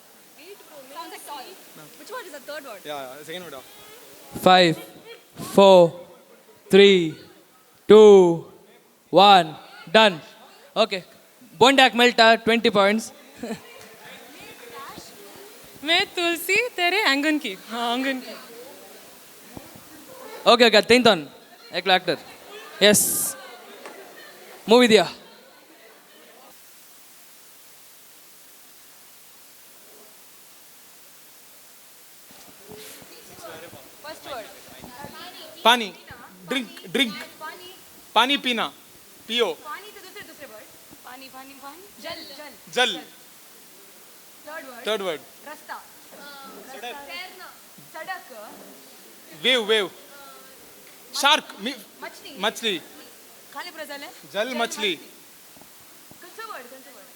Sounds like tall. Which word is the third word? Yeah, yeah, second word. 5, 4, 3, 2, 1. Done. Okay. Bondak Melta 20 points. मैं तुलसी तेरे आंगन की. हाँ, आंगन की. Okay, okay. Tinton. एकलो actor. Yes. Movie दिया. पानी, drink, drink, पानी पीना, पियो, पानी पानी पानी, जल जल जल। थर्ड वर्ड, थर्ड वर्ड, रास्ता, सड़क, वेव, वेव, शार्क, मछली, मछली, खाली प्रजाले, जल मछली। खंयचो वर्ड, खंयचो word?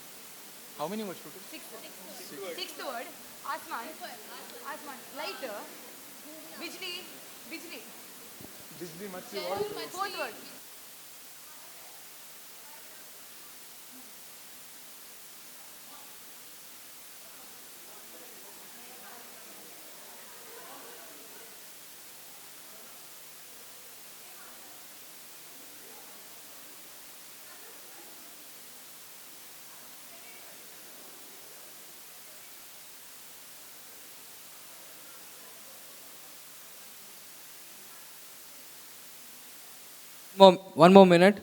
How many words total? Sixth word, आसमान, आसमान, लाइट, बिजली, बिजली, बिजली, मछली, fourth word. One more minute.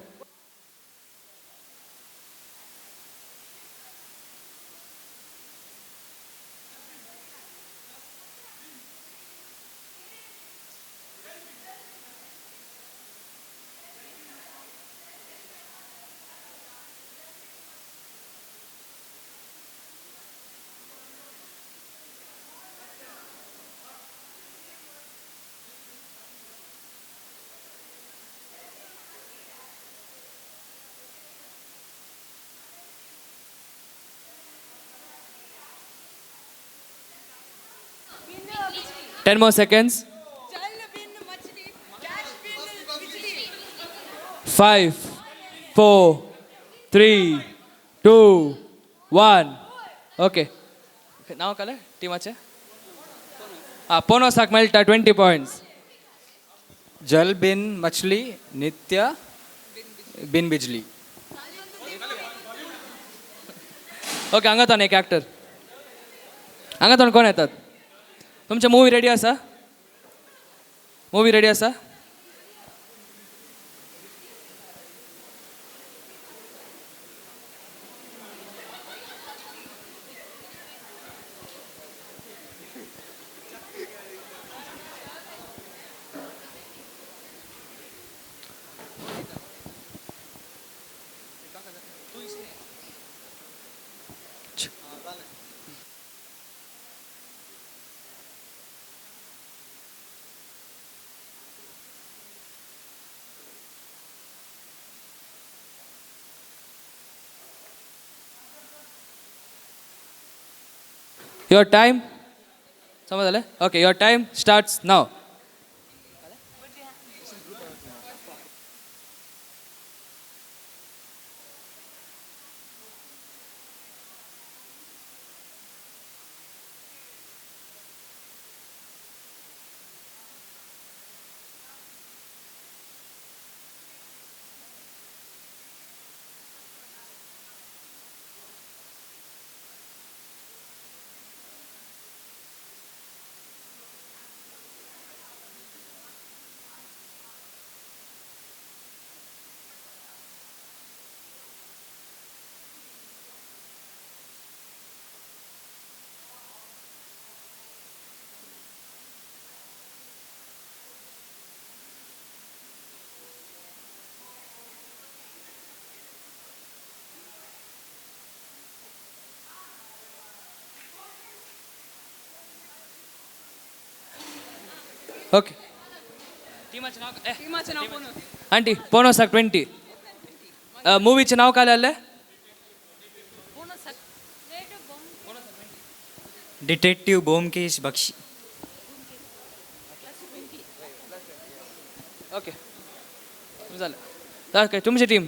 10 more seconds. 5, 4, 3, 2, 1. Okay. नाव काले टीमाचे? पोनोसाक मेळटा 20 पॉयंट्स. जल बिन मछली, नित्य बिन बिजली. ओके, हांगा एक ॲक्टर, हांगा कोण येतात? तुमचे मूवी रेडी आसा? मूवी रेडी आसा? Your time, समज जालें? Okay, your time starts now. Okay. Aunty, पोनोसाक 20. मूवीचें नाव काय आसलें? डिटेक्टिव बोमकेश बख्शी. ओके, जालें. ओके, तुमची टीम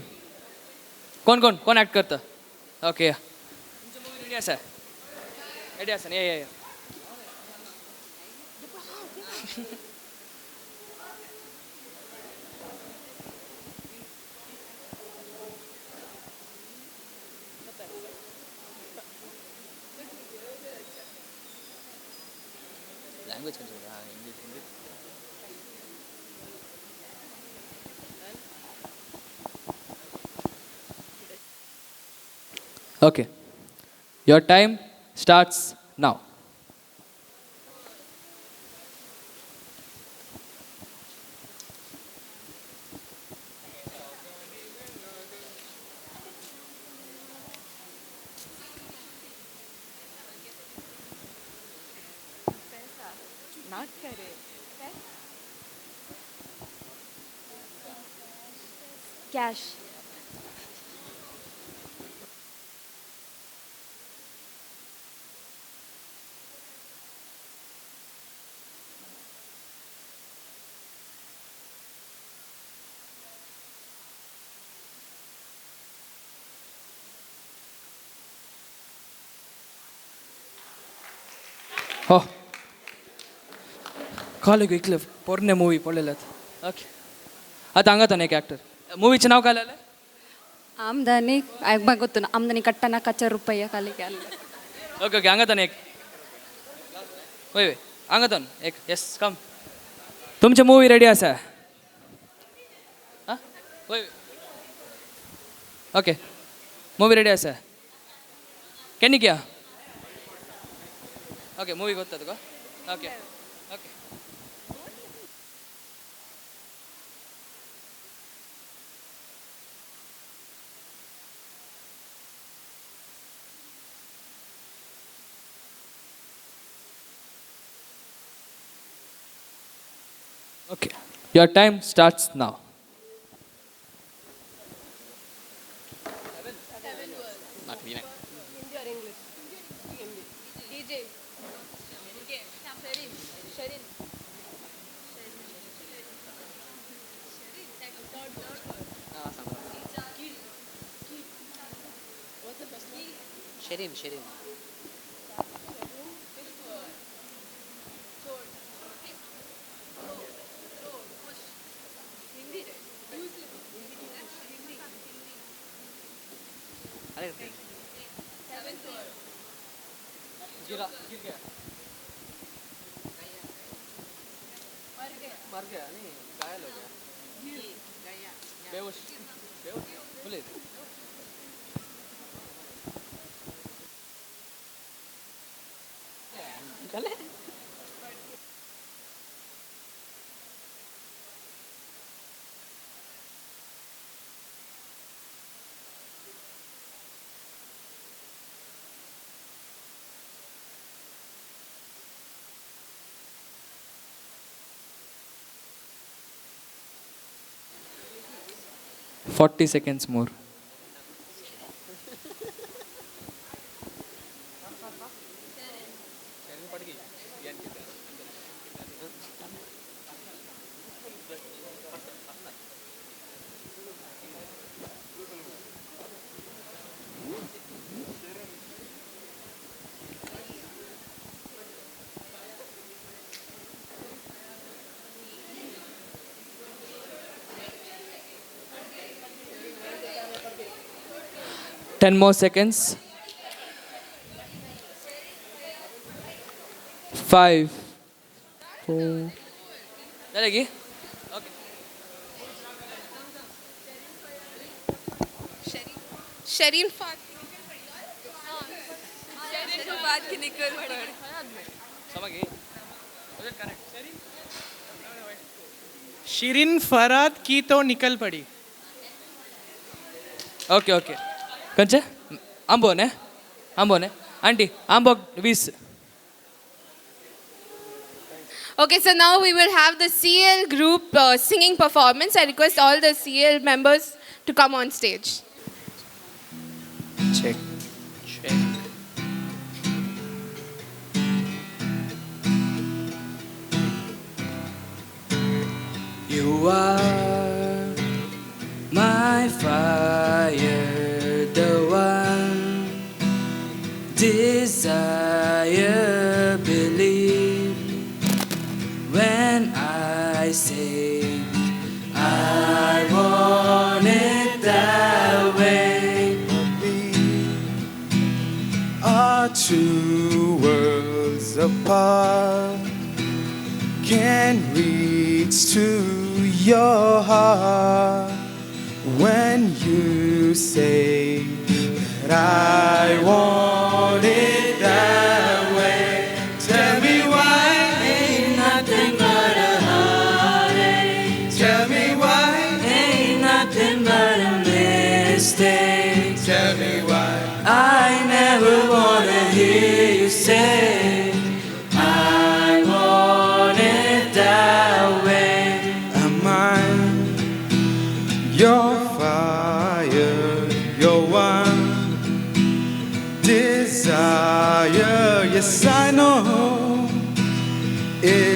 कोण कोण कोण ॲक्ट करता? ओके, या तुमची मूवी रेडी आसा? रेडी आसा न्ही? या या. Language control, English, Hindi. Okay, your time starts now. Cash. हो कॉलेज इतले पोरणे मूवी पळयल्यात. ओके, आतां हांगा एक ॲक्टर मूवीचें नाव काय जालें? आमदानी ಗೊತ್ತು, ಆಮದಾನಿ ಕಟ್ಟನ ಕಚ್ಚ ರೂಪಾಯಿ ಕಾಲಿಗೆ ಅಲ್ಲ. ओके ओके, हांगा एक वय वय हांगा एक येस कम. तुमचे मूवी रेडी आसा? आं वय ओके, मूवी रेडी आसा. केन्ना किया? ओके, मूवी ಗೊತ್ತಾ तुका? Okay okay. Okay, your time starts now. Hindi or English? Hindi. DJ. Sherin. Sherin. What's the first one? Sherin, Sherin. गिरा गिर गया, मर गया नहीं, घायल हो गया, बेहोश बेहोश बोले. 40 seconds more. 10 more seconds. 5, 4. चलेगी? Okay. Sherin Fat. Sherin Fat की निकल पड़ी. समझ गई? शिरीन फराद की तो निकल पड़ी. Okay okay. कंचे आंबो ने, आंबो ने आंटी, आंबो 20. Okay, so now we will have the CL group singing performance. I request all the CL members to come on stage. Check, check. You are my fire, the one desire, believe when I say I want it that way. We are two worlds apart, can reach to your heart when you say that I want it that way. Tell me why ain't nothing but a heartache. Tell me why ain't nothing but a mistake. Tell me why I never wanna hear you say I want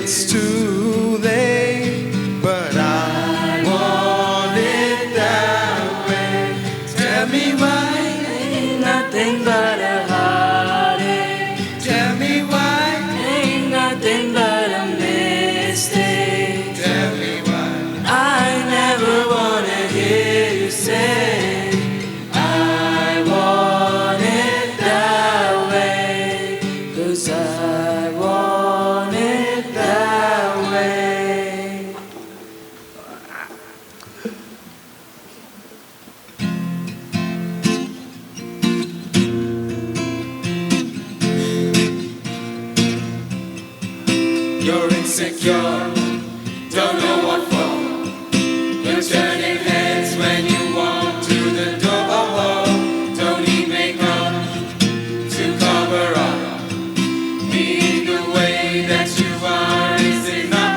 it's too late, but I want it that way. Tell me why ain't nothing but a heartache. Tell me why ain't nothing but a mistake. Tell me why I never wanna hear you say I want it that way. 'Cause I want it that way. You're insecure, don't know what for. You're turning heads when you walk to the door. Don't need makeup to cover up. Being the way that you are is enough.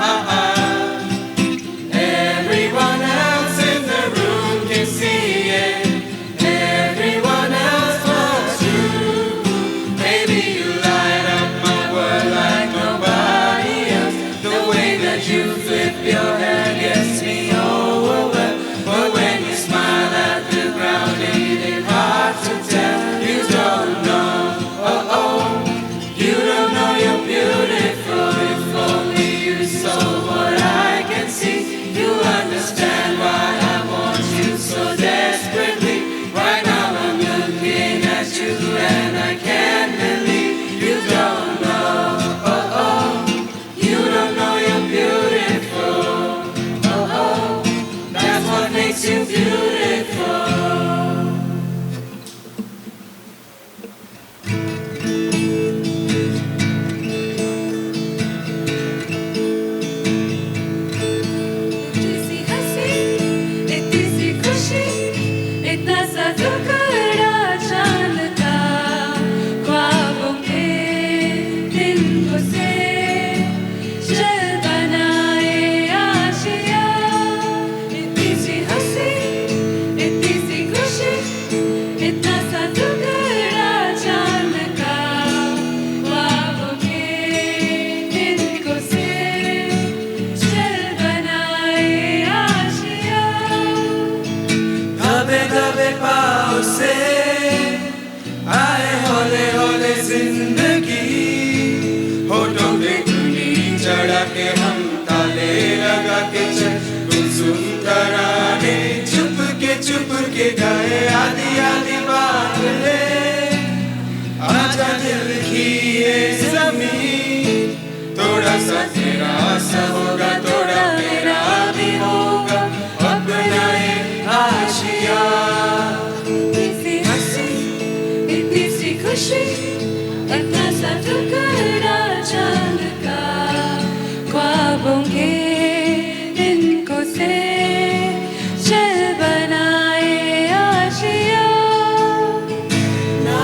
Everyone else in the room can see it. Everyone else but you. Baby, you light up my world like nobody else. The way that you flip your hair gets me overwhelmed. But when you smile at the ground, it is hard to tell. You don't know, oh oh. You don't know you're beautiful. If only you saw what I can see, you understand why I want you so desperately. Right now I'm looking at you and I can't believe you don't know, oh oh. You don't know you're beautiful, oh oh. That's what makes you beautiful. इतनी C हंसी, इतनी C खुशी, इतना सा टुकड़ा चांद का, ख्वाबों के तिनकों से चल बनाए आशिया। इतनी सी हंसी, इतनी सी खुशी, इतना सा टुकड़ा चांद का, ख्वाबों के तिनकों से चल बनाए आशिया। दबे दबे पाँव से आए हौले हौले जिंदगी, होठों पे धुनी चढ़ा के हम ताले लगा के चल, गुमसुम तराने चुप के गाए आधी आधी बात ले। आजा दिल की ये ज़मीं, थोड़ा सा तेरा सा होगा, थोड़ा मेरा भी होगा, अपना ये आशिया। इतनी सी हंसी, इतनी सी खुशी, इतना सा टुकड़ा चांद का, ख्वाबों के तिनकों से चल बनाए आशिया। ना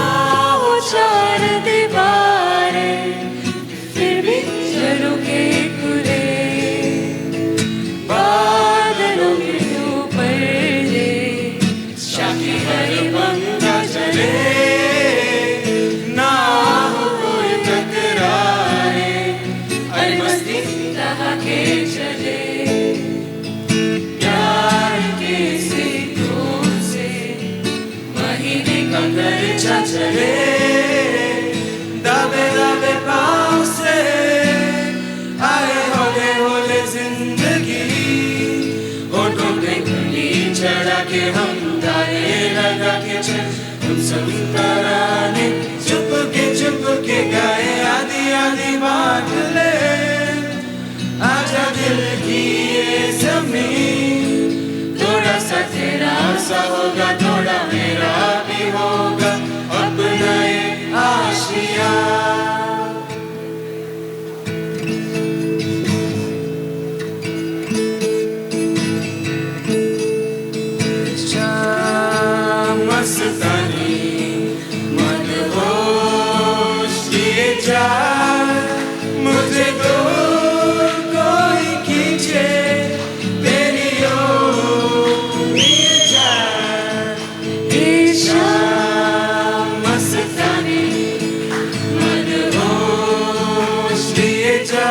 हो चार दीवारें, फिर भी झरोखे खुले, बादलों के ऊपर ले शाकी हर पंखा चले, ना हो कोई तकरारे, अरे मस्ती रहा के चले, प्यार के सिक्कों से महीने का खर्चा चले। दबे दबे पाँव से आए हौले हौले जिंदगी, होठों पे धुनी चढ़ा के हम ताले लगा के चल, गुमसुम तराने चुप के गाए आधी आधी बात ले। आजा दिल की ये ज़मीं, थोड़ा सा तेरा सा होगा, थोड़ा मेरा भी होगा, अपना ये आशिया। शाम मस्तानी मदहोश किए जा, मुझे तो कोई खींचे तेरी ओर लिए जा। शाम मस्तानी मदहोश किए जा,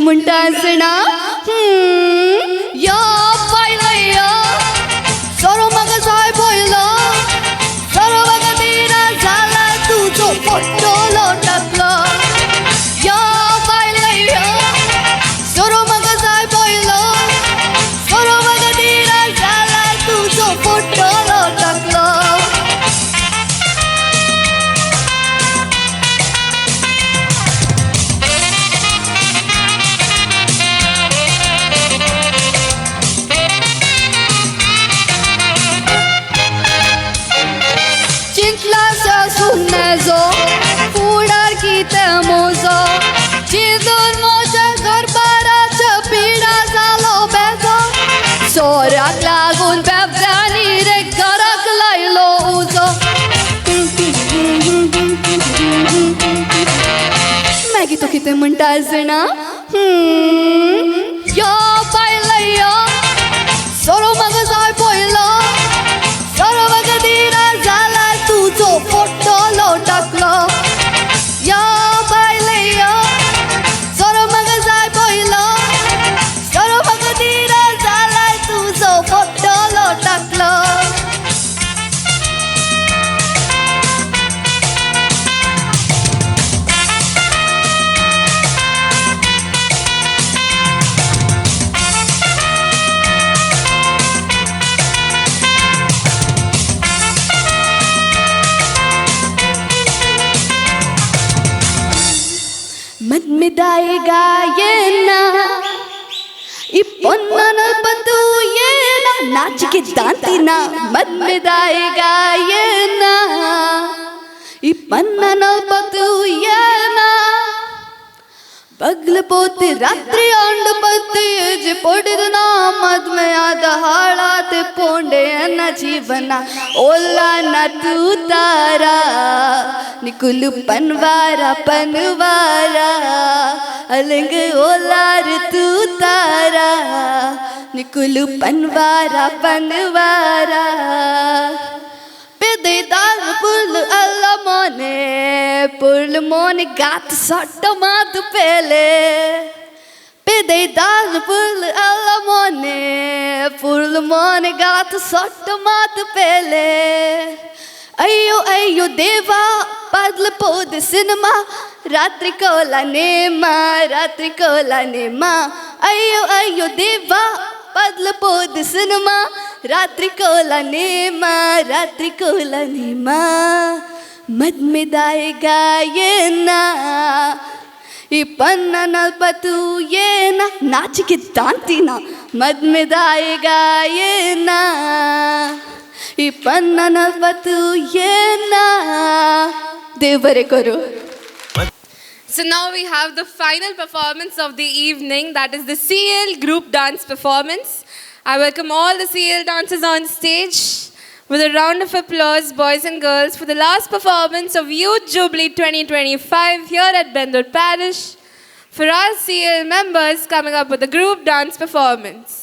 म्हणटा जाणा? यो बायलो यो सोरो म्हाका जाय पयलो सोरो म्हाका दिना जाला तुजो फोटो टाकलो. यो बायलो यो सोरो म्हाका जाय पयलो सोरो म्हाका दिना जाला तुजो फोटो टाकलो. सुनेजो फुडार कितें मोजो चिंतून म्हज्या घरबाराच्या पिडा जालो बेजो सोऱ्याक लागून बेबद्यांनी रे घराक लायलो उजो. मागीर तो कितें म्हणटा जाणा? यो बायलो यो सोरो म्हाका जाय पयलो सोरो म्हाका दिना जाला तुजो फोटो टाकलो. यो बायले यो सोरो म्हाका जाय पयलो सोरो म्हाका दिना जाला तुजो फोटो टाकलो. मदमिदाएगा ये ना इप्पोन्नपतु ये ना नाच के दांती ना मदमिदाएगा ये ना इप्पन्नपतु ये ना बगल पोते रात्रि आंड पत्ती जे पड़ना मद में आधा हाड़ाते पोंडे न जीवना ओला न तू तारा निकुल पनवारा पनवारा अलंग ओला रे तू तारा निकुल पनवारा पनवारा पेदेदार पुल अल्ला मोने पुल मोने गात सट मात पेले पेदेदार पुल अल्ला मोने पुल मोने गात सट मात पेले. अय्यो अय्यो देवा बदल पोद सिनेमा रात्रि कोला नेमा रात्रि कोला नेमा. अय्यो अय्यो देवा बदल पोद सिनेमा रात्रि कोला नेमा रात्रि कोला नेमा. मदमिदाएगा ये ना इप्पन्नपतु ये ना नाच के दांती ना मदमिदाएगा ये ना इप्पन्नपतु ये ना. देव बरें करूं. So now we have the final performance of the evening, that is the CL group dance performance. I welcome all the CL dancers on stage with a round of applause, boys and girls, for the last performance of Youth Jubilee 2025 here at Bendore Parish. For our CL members coming up with a group dance performance.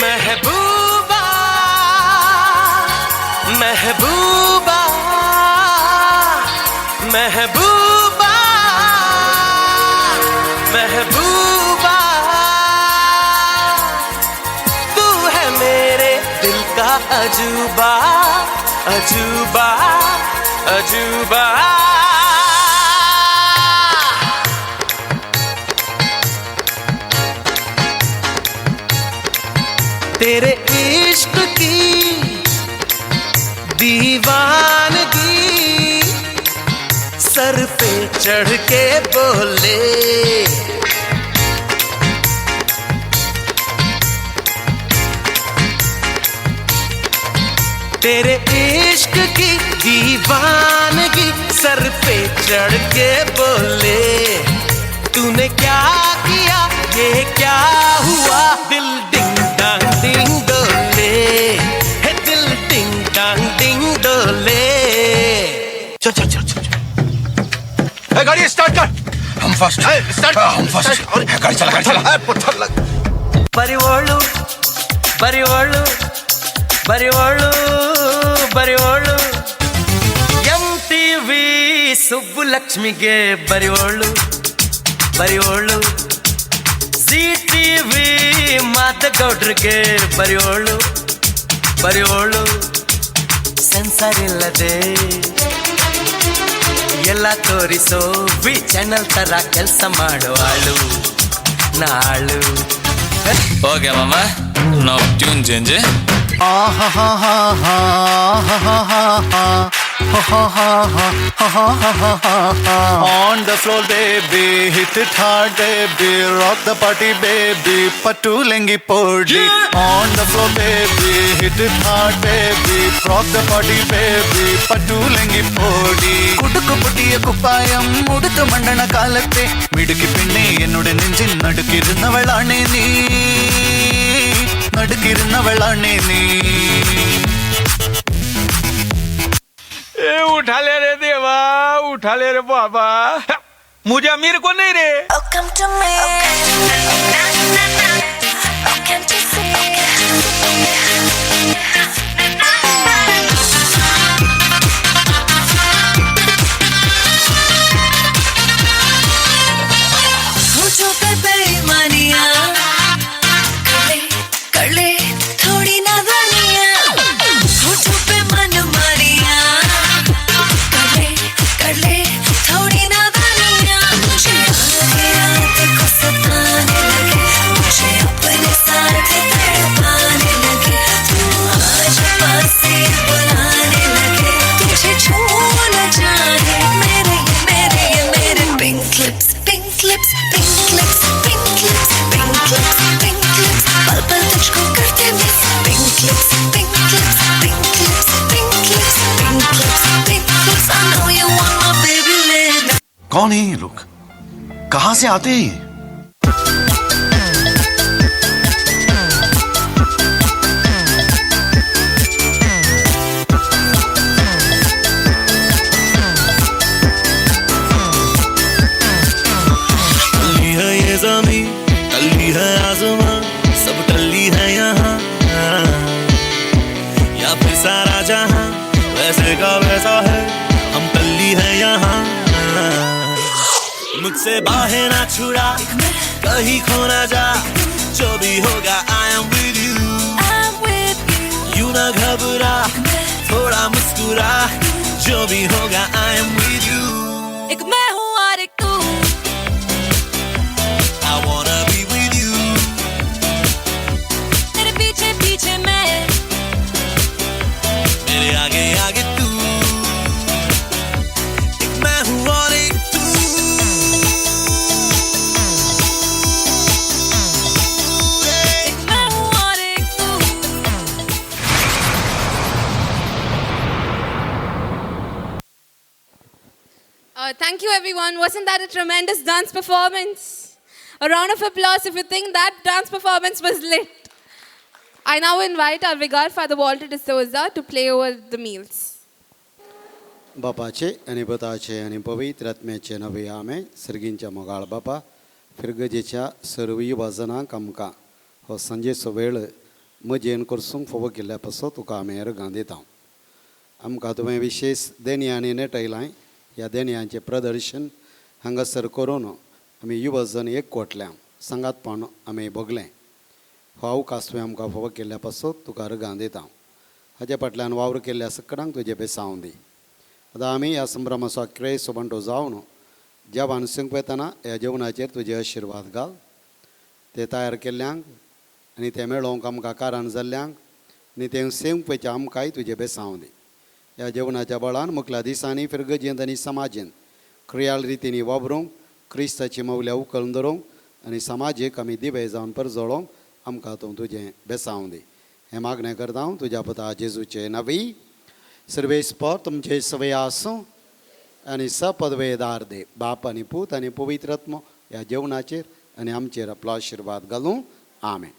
महबूबा महबूबा महबूबा महबूबा तू है मेरे दिल का अजूबा अजूबा अजूबा. तेरे इश्क की दीवानगी sir pay चढ़ के बोले तेरे इश्क की दीवानगी सर पे चढ़ के बोले तूने क्या किया ये क्या हुआ दिल डिंग डांग डिंग डोले है दिल डिंग डांग डिंग डोले. गाड़ी स्टार्ट कर। हम फर्स्ट, स्टार्ट, हम फर्स्ट। गाड़ी चला, गाड़ी चला। पत्थर लग। ಬರಿವೋಳು ಬರಿವೋಳು ಬರಿವೋಳು ಬರಿವೋಳು ಎಂ ಟಿ ವಿ ಸುಬ್ಬುಲಕ್ಷ್ಮಿಗೆ ಬರಿವೋಳು ಬರಿವೋಳು, ಜಿ ಟಿ ವಿ ಮಾತಗೌಡ್ರಿಗೆ ಬರಿವೋಳು ಬರಿವೋಳು, ಸೆನ್ಸರ್ ಇಲ್ಲದೆ ಎಲ್ಲ ತೋರಿಸೋ ವಿ ಚಾನಲ್ ತರ ಕೆಲಸ ಮಾಡೋ ಆಳು ನಾಳು. ಓಕೆ ಮಾಮ, ನಾವು tune change. On the floor, baby, hit it hard, baby, rock the party, baby, pattu lengi podi. On the floor, baby, hit it hard, baby, rock the party, baby, pattu lengi podi. കുടുക്കു പൊട്ടിയ കുപ്പായം ഉടുത്തു മണ്ടണ കാലത്തെ മിടുക്കി പെണ്ണെ എന്നോട് നെഞ്ചിൽ നടുക്കിരുന്നവളാണേ നീ, നടുക്കിരുന്നവളാണേ നീ. ए उठा ले रे देवा, उठा ले रे बाबा, मुझे अमीर को नहीं रे। Oh, come to me. Na, na, na. Oh, can't you see? होठों पे बेईमानियां कर ले थोड़ी नादानियां, होठों पे मनमानियां कर ले थोड़ी नादानियां। मुझे आधी रात को सताने लगे, मुझे अपने साथ तड़पाने लगे, तू आज पास से बुलाने लगे, तुझे छूना चाहे मेरे मेरे मेरे pink lips, pink lips, pink lips, pink lips, pink lips, pink lips, पल पल तुझको करते miss. Pink lips, pink lips, pink lips, pink lips, pink lips, pink lips, I know you want my baby lips. कौन है ये लोग, कहां से आते हैं ये? टल्ली है ये जमीन, टल्ली है आसमां, सब टल्ली है यहाँ, या फिर सारा जहाँ वैसे का वैसा है, हम टल्ली है यहाँ। मुझसे बाहें ना छुड़ा, कहीं खो ना जा, जो भी होगा I am with you. यूं ना घबरा, थोड़ा मुस्कुरा, जो भी होगा I am with you. एक मैं हूँ और एक तू, I wanna be with you. तेरे पीछे पीछे मैं, मेरे आगे आगे तू, एक मैं हूँ और एक तू। एक मैं हूँ और एक तू। Thank you, everyone. Wasn't that a tremendous dance performance? A round of applause if you think that dance performance was lit. I now invite our Vicar, Father Walter D'Souza, to play over the meals. बापाचे आनी पुताचे आनी पवित्र आत्म्याचे नवे आमे. सर्गींच्या मोगाळ बापा, फिरगजेच्या सर्व युवाजनांक आमकां हो सांजेचो वेळ मजेन करसूंक फावो केल्ल्या पासत तुका आमी अर्गां दिता. आमकां तुवें विशेश देणयांनी नेटयलां. ह्या देणयांचें प्रदर्शन हांगासर करून आमी युवजन एकवटल्या सांगातपण आमी भोगलें. हो अवकाश तुवें आमकां फावो केल्ल्या पासत तुका अर्गां दिता. हाज्या फाटल्यान वावर केल्ल्या सकडांक तुजें बेसांव दी. आतां आमी ह्या संभ्रमाचो क्रेस बंटो जावन जेवण सूंक वेतना ह्या जेवणाचेर तुजे आशिर्वाद घाल. ते तयार केल्ल्यांक आनी तें मेळोवंक आमकां कारण जाल्ल्यांक आनी तें सेवंक वयचें आमकांय तुजें बेसांव दी. ह्या जेवणाच्या बळान मुखल्या दिसांनी फिरगजेंत आनी समाजेंत क्रियाळ रितींनी वावरूंक, क्रिस्ताची मौल्या उखलून धरूंक आनी समाजीक आमी दिवे जावन परजळोवंक आमकां तूं तुजें बेसांव दी. हें मागणें करता हांव तुज्या पुता जेजूचे नवी. सर्वेस्पर तुमचे सवय आसूं आनी सपदवेदार दे बाप आनी पूत आनी पवित्र आत्मो ह्या जेवणाचेर आनी आमचेर आपलो आशिर्वाद घालूं. आमेन.